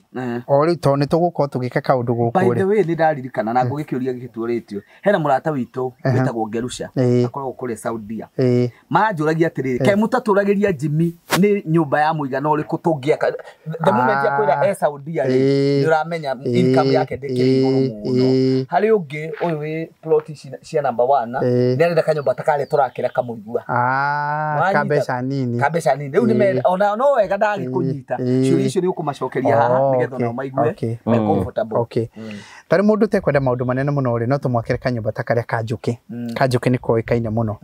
o rĩu tondũ nĩ tũgũkorwo tũgĩka kaũndũ gũkũ By the rĩ. way, nĩ ndaririkana na ngũgĩkĩũria gĩgĩtuũrĩtio, hena mũrata witũ wĩtagwo Ngerusha, akoragwo kũrĩa Saudia. Maranjũragia atĩrĩrĩ, kaĩ mũtatũragĩria Jimmy nĩ nyũmba ya mũigana ũrĩkũ tũngĩaka? The moment akwĩra e Saudia rĩ, nĩ ũramenya income yake ndĩkĩrĩ igũrũ mũno. Harĩ ũngĩ ũyũ wĩ plot cia number 1, nĩ arenda kanyũmba ta karĩa tũrakĩra kamũigua. Ka mbeca nini. Ka mbeca nini. Rĩu nĩ ona no wega ndagĩkũnyita. Ciũria icio nĩ ũkũmacokeria haha nĩgetha nao maigue me comfortable. Okay. Tarĩ mũndũ ũtekwenda maũndũ manene mũno rĩ, no tũmwakĩre kanyũmba ta karĩa ka njũkĩ. Ka njũkĩ nĩ koĩkaine mũno.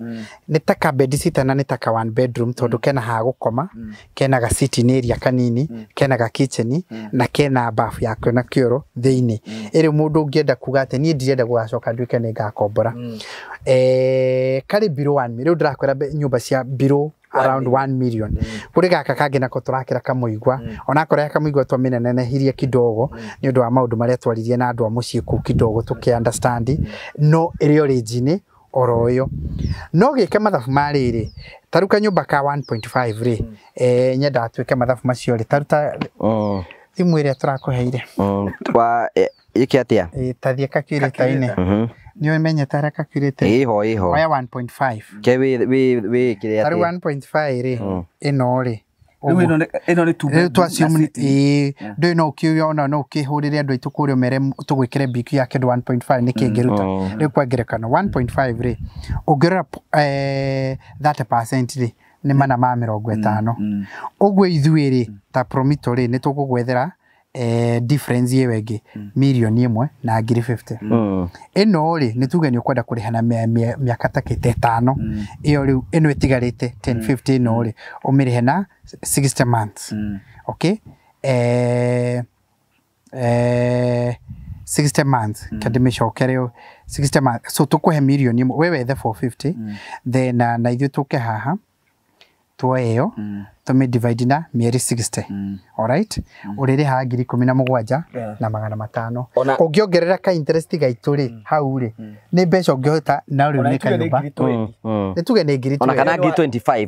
Nĩ ta ka bed sitter na nĩ ta ka one bedroom tondũ kena ha gũkoma, kena ga sitting area kanini, kena ga kitchen na kena bafu yakio na kĩoro thĩinĩ. Ĩrĩ mũndũ ũngĩenda kuga atĩ niĩ ndirenda gũgacoka nduĩke nĩ ngakombora. Karĩ below 1 million. Rĩu ndĩrakwĩra nyũmba cia below around 1 million. Kũrĩ gaka kangĩ nako tũrakĩra kamũigua, onakorwo ya kamũigua twamĩnenehirie kidogo nĩ ũndũ wa maũndũ marĩa twaririe na andũ a mũciĩ kũu kidogo tũkĩ understand, no ĩrĩ origin oro ĩyo. No gĩke mathabu ma rĩrĩ, ta rĩu kanyũmba ka 1.5 rĩ, nyendaga twĩke mathabu macio rĩ, ta rĩu ta thimũ ĩrĩa tũrakũheire. Wa ĩke atĩa? Ta thiĩ calculator-inĩ. Nĩ ũmenyete harĩa calculator? Ĩho ĩho. Oya 1.5. Ke wĩ kĩrĩa atĩa? Ta rĩu 1.5 rĩ, ĩno rĩ. Rĩu ĩno nĩ two bedroom. Ndũĩ no ũkĩona no ũkĩhũrĩre andũ aitũ kũrĩa ũmere tũgwĩkĩre BQ ya kĩndũ 1.5 nĩ kĩngĩruta. Rĩu kwa ngerekano 1.5 rĩ, ũngĩrora 30% rĩ, nĩ 450. Ũguo ithuĩ rĩ, ta Promito rĩ, nĩ tũgũgwethera difference ĩyo ĩngĩ mirioni 1 na ngiri 50. Ĩno rĩ, nĩ tuge nĩ ũkwenda kũrĩha na mĩaka ta kĩte 5. Ĩyo rĩu ĩno ĩtigarĩte 1050 ĩno rĩ, ũmĩrĩhe na 60 months. Okay? 60 months. Kandĩmĩcokere 60 months. So tũkũhe mirioni 1, we wethe 450, then na ithuĩ tũke haha tuoe ĩyo tũmĩ divide na mĩeri 60. Alright? Ũrĩrĩhaga 17,500 na 500. Ũngĩongerera ka interest gaitũ rĩ, hau rĩ, nĩ mbeca ũngĩhota na rĩu nĩ kanyũmba. Nĩ tuge nĩ ngiri 20. Ona kana ngiri 25,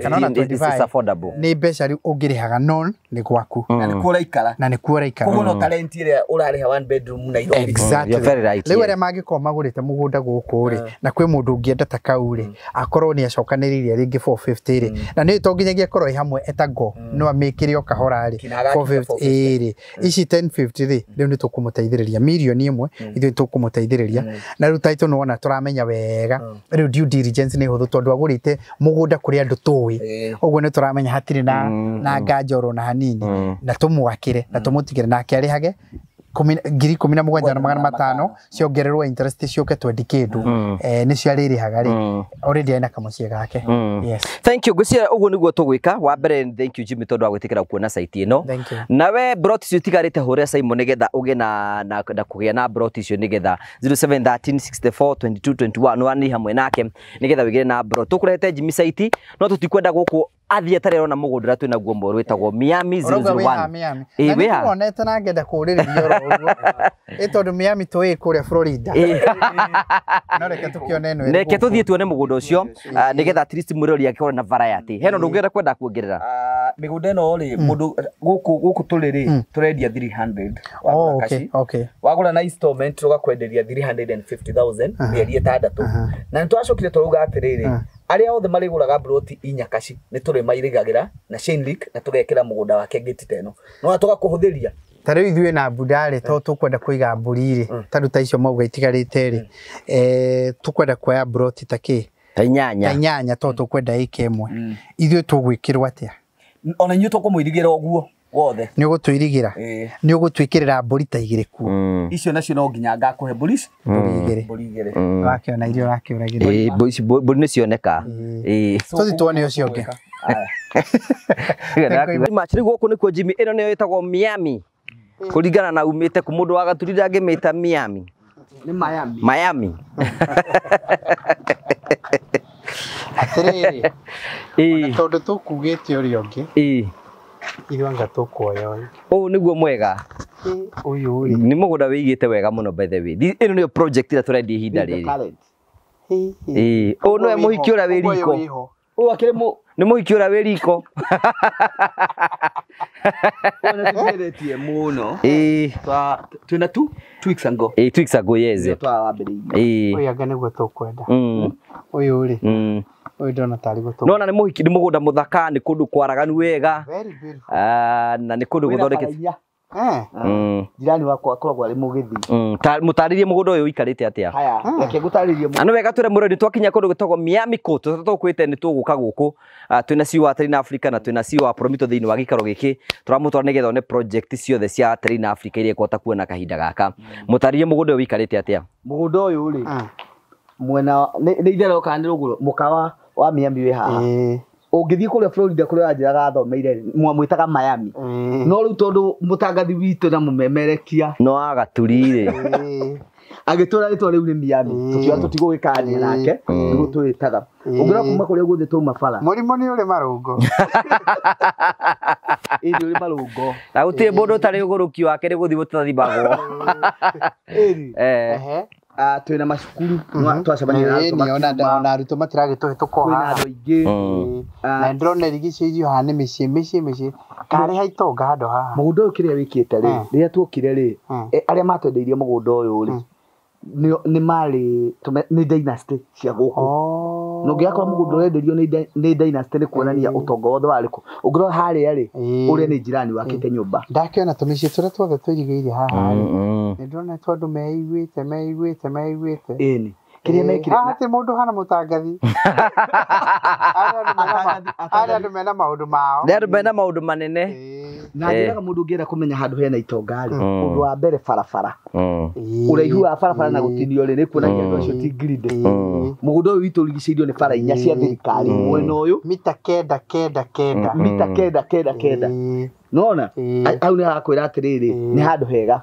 it's affordable. Nĩ mbeca rĩu ũngĩrĩhaga non nĩ gwaku. Na nĩkuo ũraikara. Na nĩkuo ũraikara. Koguo no talent ĩrĩa ũrarĩha one bedroom Nairobi. Exactly. You're very right. Rĩu arĩa mangĩkorwo magũrĩte mũgũnda gũkũ rĩ, na kwĩ mũndũ ũngĩenda ta kau rĩ, akorwo nĩ acokanĩrĩirie rĩngĩ 450 rĩ, na nĩ to nginyagia akorwo ĩ hamwe etagwo, no amĩkĩre o kahora rĩ, 450 rĩ, ici 1050 rĩ, rĩu nĩ tũkũmũteithĩrĩria mirioni 1, ithuĩ tũkũmũteithĩrĩria. Na rĩu title nĩwona tũramenya wega, rĩu due diligence nĩ hũthũ tondũ agũrĩte mũgũnda kũrĩ andũ tũĩ, ũguo nĩ tũramenya hatirĩ na nganja oro na hanini, na tũmwakĩre na tũmũtigĩre nake arĩhage 17,500 ciongererwo interest ciũke 20 kĩndũ, nĩcio arĩrĩhaga rĩ, already ena kamũciĩ gake. Yes. Thank you. Ngwĩciria ũguo nĩguo tũgwĩka. Wa mbere thank you Jimmy tondũ wa gwĩtĩkĩra kuona site ĩno. Nawe brot icio itigarĩte hũrĩra Simon nĩgetha ũgĩe na kũgĩa na brot icio nĩgetha 0713 64 22 21 nĩ hamwe nake nĩgetha wĩgĩre na brot. Tũkũrehete Jimmy site no tũtikwenda gũkũ athiĩ atarĩ arona mũgũnda ũrĩa twĩ naguo mwerũ wĩtagwo Miami 001. Na nĩ wonete na ngenda kũũrĩrĩria oro ũguo. Ĩ tondũ Miami tũĩ kũrĩa Florida. No reke tũkĩone ĩno. Reke tũthiĩ tuone mũgũnda ũcio nĩgetha at least mwĩrori akĩone na variety. Hena ũndũ ũngĩenda kwenda kuongerera? Mĩgũnda ĩno rĩ, mũndũ gũkũ tũrĩ rĩ, tũrendia 300. Oh, okay. Wagũra na installment tũgakwenderia 350,000 mĩeri 6. Na nĩ twacokire tũrauga atĩrĩrĩ, arĩa othe marĩgũraga broti inya kaci nĩ tũrĩmairigagĩra na chain link na tũgekĩra mũgũnda wake gate ta ĩno. No tũgakũhũthĩria. Ta rĩu ithuĩ na mbunda rĩ, to tũkwenda kũiga mbũri rĩ, ta rĩu ta icio mauga itigarĩte rĩ, tũkwenda kuoya broti ta kĩ? Ta inyanya. Ta inyanya to tũkwenda ĩka ĩmwe. Ithuĩ tũgwĩkĩrwo atĩa? Ona inyuĩ tũkũmũirigĩra ũguo wothe. Nĩ ũgũtũirigĩra? Nĩ ũgũtwĩkĩrĩra mbũri ta igĩrĩ kuo. Icio nacio no nginya ngakũhe mbũri ici? Mbũri igĩrĩ. Wakĩona iria ũrakĩũragĩra. Ĩĩ, mbũri nĩ cioneka. Tũthiĩ tuone ũcio ũngĩ. Rĩu gũkũ nĩkuo Jimmy, ĩno nĩyo ĩtagwo Miami. Kũringana na umĩte kũ mũndũ wa Gaturi ndangĩmĩta Miami. Nĩ Miami. Miami. Atĩrĩrĩ. Ĩĩ. Tondũ tũkugĩte ũrĩa ũngĩ. Ĩĩ. Ithuĩ anga tũkuoya ũyũ. Ũyũ nĩguo mwega. Ũyũ rĩ. Nĩ mũgũnda wĩigĩte wega mũno by the way. Ĩno nĩyo project ĩrĩa tũrendia ihinda rĩrĩ. Ĩĩ. Ũyũ nĩwe mũhiki ũrĩa wĩ riko. Ũyũ akĩrĩ mũ Nĩ mũhiki ũrĩa wĩ riko. Ũyũ nĩ tũgeretie mũno. Ĩĩ. Twĩna 2 weeks ago. Ĩĩ, 2 weeks ago, yes. Nĩyo twawambĩrĩirie. Ĩĩ. Ũyũ anga nĩguo tũkwenda. Ũyũ rĩ. Ũyũ ndona tarĩ gũtũ. Nona nĩ mũhiki, nĩ mũgũnda mũthaka, nĩ kũndũ kwaraganu wega. Very beautiful. Na nĩ kũndũ gũthondekete. Jirani wakwa akoragwo arĩ mũgĩthi. Mũtarĩrie mũgũnda ũyũ ũikarĩte atĩa? Haya, reke ngũtarĩrie. Na nĩ wega twĩre mũrori twakinya kũndũ gwĩtagwo Miami Court, tũkwĩte nĩ tũgũka gũkũ. Twĩna CEO wa Terrain Africa na twĩna CEO wa Promito thĩinĩ wa gĩikaro gĩkĩ. Tũramũtwara nĩgetha one project ciothe cia Terrain Africa iria ĩkũhota kuona kahinda gaka. Mũtarĩrie mũgũnda ũyũ ũikarĩte atĩa? Mũgũnda ũyũ rĩ, mwena nĩ itherero kana nĩ rũgũrũ, mũkawa wa Miami wĩ haha. Ũngĩthiĩ kũrĩa Florida kũrĩa wanjĩraga athomeire mwamwĩtaga Miami. No rĩu tondũ mũtangathi witũ na mũmemerekia no Agaturi rĩ agĩtwĩra rĩtwa rĩu nĩ Miami, tũkiuga tũtigũgĩkania nake nĩguo twĩtaga. Ũngĩrora kuma kũrĩa guothe twauma bara, mũrimũ nĩ ũrĩ marũngo. Ĩĩ nĩ ũrĩ marũngo. Na gũtirĩ mũndũ ũtarĩ ũgũrũki wake nĩ gũthiĩ gũtathimagwo. Ĩĩ. Twĩna macukuru twacemania na arutwo ona arutwo matiragĩtũhĩtũka kwĩna haha. andũ aingĩ. Na ndĩrona irigicĩirio haha nĩ mĩciĩ mĩciĩ mĩciĩ. Karĩ ha itonga handũ haha. Mũgũnda ũyũ kĩrĩa wĩkĩte rĩ, rĩrĩa tuokire rĩ, arĩa matwendeirie mũgũnda ũyũ rĩ, nĩ marĩ nĩ dynasty cia gũkũ. Na ũngĩgakora mũgũnda ũrenderio nĩ dynasty nĩ kuonania ũtonga wothe warĩ kũ. Ũngĩrora harĩa rĩ, ũrĩa nĩ jirani wakĩte nyũmba. Ndakĩona tũmĩciĩ tũrĩa tuothe tũirigĩire haha rĩ. Nĩ ndĩrona tondũ andũ meiguĩte meiguĩte meiguĩte. Ĩni. Kĩrĩa mekire haha hatirĩ mũndũ hana mũtangathi. Arĩa andũ mena maũndũ mao. Nĩ andũ mena maũndũ manene. Na njĩraga mũndũ ũngĩenda kũmenya handũ hena itonga rĩ, ũndũ wa mbere barabara. Ũraihu wa barabara na gũtinio rĩ, nĩ kuonania andũ acio ti greedy. Mũgũnda ũyũ witũ ũrigicĩirio nĩ bara inya cia thirikari mwena ũyũ. Mita 9 9 9. Mita 9 9 9. Nona hau nĩ harakwĩra atĩrĩrĩ, nĩ handũ hega.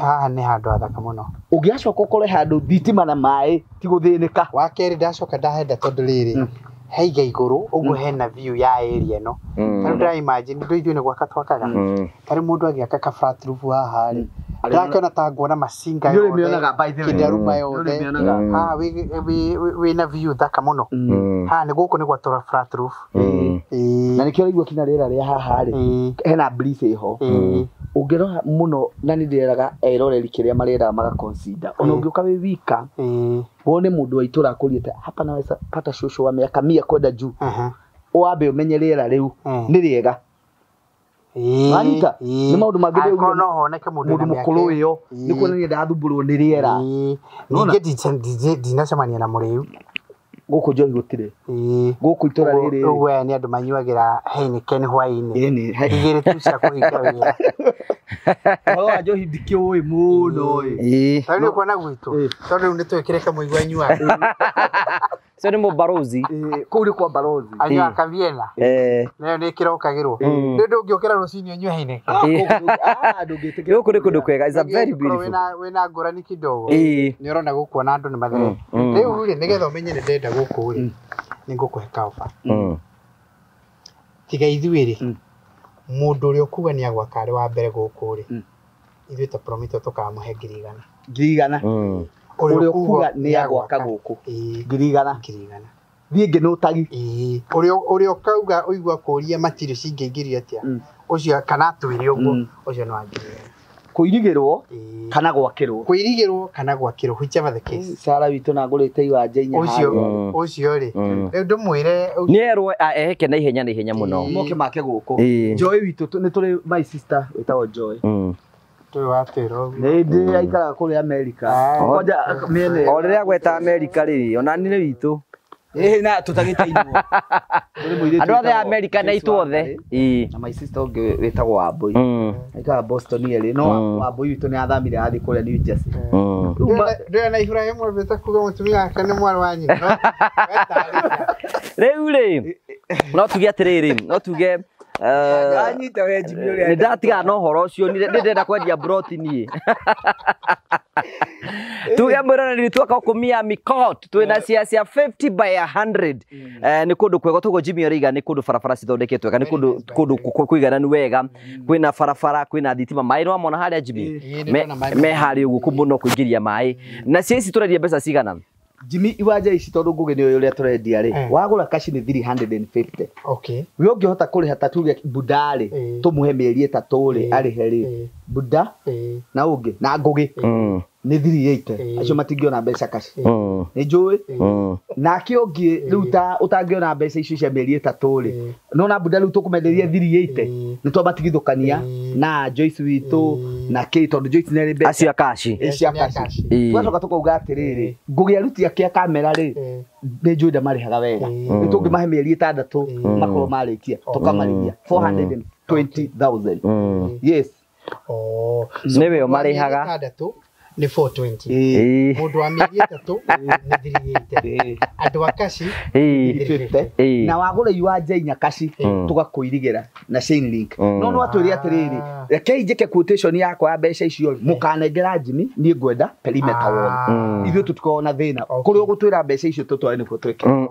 Haha nĩ handũ hathaka mũno. Ũngĩgacoka ũkore handũ thitima na maĩ ti gũthĩnĩka. Wa kerĩ ndacoka ndahenda tondũ rĩrĩ, haiga igũrũ ũguo hena view ya area ĩno. Tarĩu ndĩra imagine ndũ ithuĩ nĩ gwaka twakaga. Tarĩu mũndũ agĩaka ka flat roof haha rĩ, ndĩrakĩona ta nguona macinga yothe, kĩndaruma yothe. Haha wĩna view thaka mũno. Haha nĩ gũkũ nĩ gwatũra flat roof. Na nĩkĩo ũraigua kinya rĩera rĩa haha rĩ, hena breeze ĩho. Ũngĩrora mũno na nĩ ndĩreraga eroreri kĩrĩa marendaga maga consider. Ona ũngĩũka wĩ wika, wone mũndũ wa itũra akũriĩte hapa naweza pata shosho wa miaka 100 kwenda juu. Wambe ũmenye rĩera rĩu nĩ rĩega. Wanyita? Nĩ maũndũ mangĩ Angĩkorwo no honeke mũndũ mũndũ mũkũrũ ĩyo nĩ kuonania ndathumbũrwo nĩ rĩera. Ningĩ ndinacemania na mũrĩu. Gũkũ njohi gũtirĩ. Gũkũ itũra rĩrĩ. Ũguo aya nĩ andũ manyuagĩra Heineken hwaĩ-inĩ. Igĩrĩ tu cia kũhinga wĩra. Ũhoro wa njohi ndikĩũĩ mũno ĩ. Tarĩu nĩ ũkuona gwitũ, tondũ rĩu nĩ twĩkĩre kamũigua anyuaga. Cio nĩ mũbarozi. Kũu nĩ kwa barozi. Anyuaga kaviena. Nayo nĩ ĩkĩrokagĩrwo. Rĩu ndũngĩũkĩra rũcinĩ ũnyue Heineken. Gũkũ nĩ kũndũ kwega. It's a very beautiful. Wĩna ngũrani kidogo. Nĩ ũrona gũkũ ona andũ nĩ matherete. Rĩu rĩ, nĩgetha ũmenye nĩ ndĩrenda gũkũ rĩ, nĩ ngũkũhe kaoba. Tiga ithuĩ rĩ, mũndũ ũrĩa ũkuga nĩ agwaka arĩ wa mbere gũkũ rĩ, ithuĩ ta Promito tũkamũhe 100,000. 100,000. Ũrĩa ũkuga nĩ agwaka gũkũ. 100,000. 100,000. Thiĩ ngĩnũtagi. Ũrĩa ũkauga ũigua kũria matirio cingĩingĩrio atĩa, ũcio kana atwĩre ũguo, ũcio nĩ wa 100,000. Kũirigĩrwo kana gwakĩrwo. Kũirigĩrwo kana gwakĩrwo, whichever the case. Sara witũ na ngũrĩte iwanja inya harĩa. Ũcio rĩ, rĩu ndũmwĩre nĩ erwo eheke na ihenya na ihenya mũno. Moke make gũkũ. Joy witũ nĩ tũrĩ my sister wĩtagwo Joy. Tũrĩ watwĩra ũguo. Nĩ ndĩ aikaraga kũrĩa America. Kwanja mĩena. O rĩrĩa gweta America rĩ, ona nĩ witũ. Na tũtagĩtainwo. Andũ othe a America na itũ othe. Na my sister ũngĩ wĩtagwo Wambui. Aikaraga Boston erĩ, no Wambui witũ nĩ athamire athiĩ kũrĩa New Jersey. Ndĩrona Ibrahim ambĩte kuga mũtumia wake nĩ mwarĩ wa nyina. Rĩu rĩ, no tuge atĩrĩrĩ, no tuge Anyita we Jimmy ũrĩa Nĩ ndatigana na ũhoro ũcio, nĩ ndĩrenda kwendia broti niĩ. Tuge mwĩroreri twaka gũkũ Miami Court twĩna cia cia 50 by 100. Nĩ kũndũ kwega toguo Jimmy arauga, nĩ kũndũ barabara cithondeketwo wega, nĩ kũndũ kũndũ kũigananu wega, kwĩna barabara, kwĩna thitima, maĩ nĩ wamona harĩa Jimmy? Ĩĩ, nĩ ndona maĩ. Me harĩa ũguo mũno kũingĩria maĩ. Na cia ici tũrendia mbeca cigana? Jimmy, iwanja ici tondũ Ngũgĩ nĩ ũrĩa tũrendia rĩ, wagũra kaci nĩ 350. We ũngĩhota kũrĩha ta tuge Buda rĩ, tũmũhe mĩeri 3 rĩ, arĩhe rĩ, Buda na ũngĩ na Ngũgĩ nĩ 380. Acio matingĩona mbeca kaci, nĩ njũĩ. Nake ũngĩ rĩu ta ũtangĩona mbeca icio cia mĩeri 3 rĩ, nona Buda rĩu tũkũmenderia 380, nĩ twamatigithũkania na Joyce witũ na kĩ, tondũ Joyce nĩ arĩ mbeca. Acio a kaci. Ĩ, cia kaci. Twacoka tũkauga atĩrĩrĩ, Ngũgĩ aruti ake a kamera rĩ, nĩ njũĩ ndamarĩhaga wega, nĩ tũngĩmahe mĩeri 6 makorwo marĩkia, tũkamarĩhia 420,000. Yes. Oh. Nĩwe ũmarĩhaga. 6 nĩ 420. Ĩĩ. Mũndũ wa mĩeri 3 nĩ 380. Andũ a kaci Ĩĩ. 350. Ĩĩ. Na wagũra iwanja inya kaci, tũgakũirigĩra na chain link. No no atwĩre atĩrĩrĩ, rekei njĩke quotation yakwa ya mbeca icio, mũkanengera Jimmy, niĩ ngwenda perimeter wall. Ithuĩ tũtikoragwo na thĩna kũrĩa ũgũtwĩra mbeca icio tũtware nĩkuo twĩke.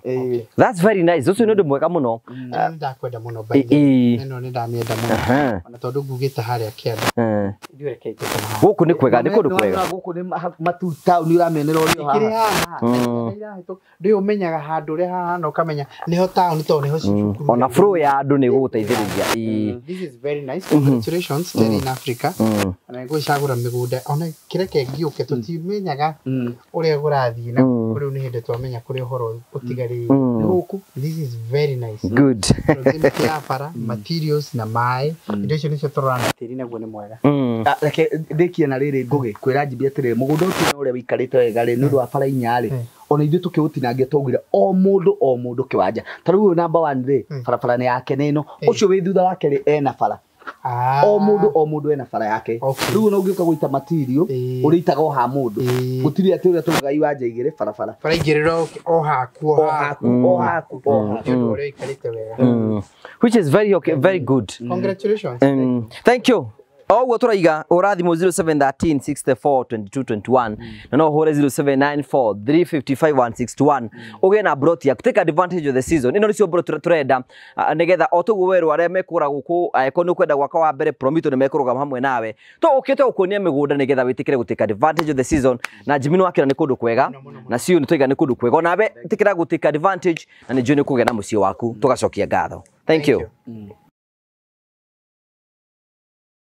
Ĩĩ. That's very nice. Ũcio nĩ ũndũ mwega mũno. Ĩno nĩ ndakwenda mũno, by the way. Ĩno nĩ ndamĩenda mũno. Ona tondũ ngugĩte harĩa kĩanda. Ithuĩ rekei tũkoma haha. Gũkũ nĩ kwega, nĩ kũndũ kwega. Nĩwona gũkũ nĩ matu taũni ũramĩonera ũrĩ o Ikĩrĩ haha. haha. Ndũĩ ũmenyaga handũ ũrĩa haha na ũkamenya nĩho taũni tondũ nĩho cukuru. Ona flow ya andũ nĩ ĩgũgũteithĩrĩria. Ĩĩ. This is very nice. Congratulations, Terrain Africa. Ona ngũcagũra mĩgũnda ona kĩreke ngĩũke, tũtimenyaga ũrĩa kũrathiĩ na rĩu nĩ hĩndĩ twamenya kũrĩa ũhoro ũtigarĩire. Nĩ gũkũ. This is very nice. Good. Proximity ya bara, materials na maĩ, indo icio nĩcio tũrora na tĩri naguo nĩ mwega. Ah, reke ndĩkie na rĩrĩ, Ngũgĩ kwĩra Jimmy atĩrĩrĩ, mũgũnda ũcio ũrĩa wĩikarĩte wega rĩ, nĩ ũndũ wa bara inya rĩ, ona ithuĩ tũkĩũtinangia twaugire o mũndũ o mũndũ kĩwanja ta rĩu ũyũ namba 1 rĩ, barabara nĩ yake nĩ ĩno, ũcio wĩ thutha wake rĩ ena bara. O mũndũ o mũndũ ena bara yake. Rĩu ona ũngĩũka gũita material, ũrĩitaga o ha mũndũ, gũtirĩ atĩ ũrĩa tũgaga iwanja igĩrĩ barabara. Bara igĩrĩra o haku o haku o haku o haku. Nĩ ũndũ ũrĩa ũikarĩte wega. Which is very okay, very good. Congratulations. Thank you. O ũguo tũraiga ũra thimũ 0713 64 22 21 na no ũhũre 0794 355 161 ũgĩe na broti yaku. Take advantage of the season. Ĩno nĩcio broti tũrenda, nĩgetha o tũguo werwo arĩa mekũgũra gũkũ, angĩkorwo nĩ ũkwenda gwaka wa mbere, Promito nĩ mekũrũgama hamwe nawe. To ũkĩte gũkuonia mĩgũnda nĩgetha wĩtĩkĩre gũ take advantage of the season. Na Jimmy nĩ wakĩra nĩ kũndũ kwega, na cio nĩ twaiga nĩ kũndũ kwega, onawe ĩtĩkĩra gũ take advantage na nĩ njũĩ nĩ ũkũgĩa na mũciĩ waku. Tũgacokia ngatho. Thank you.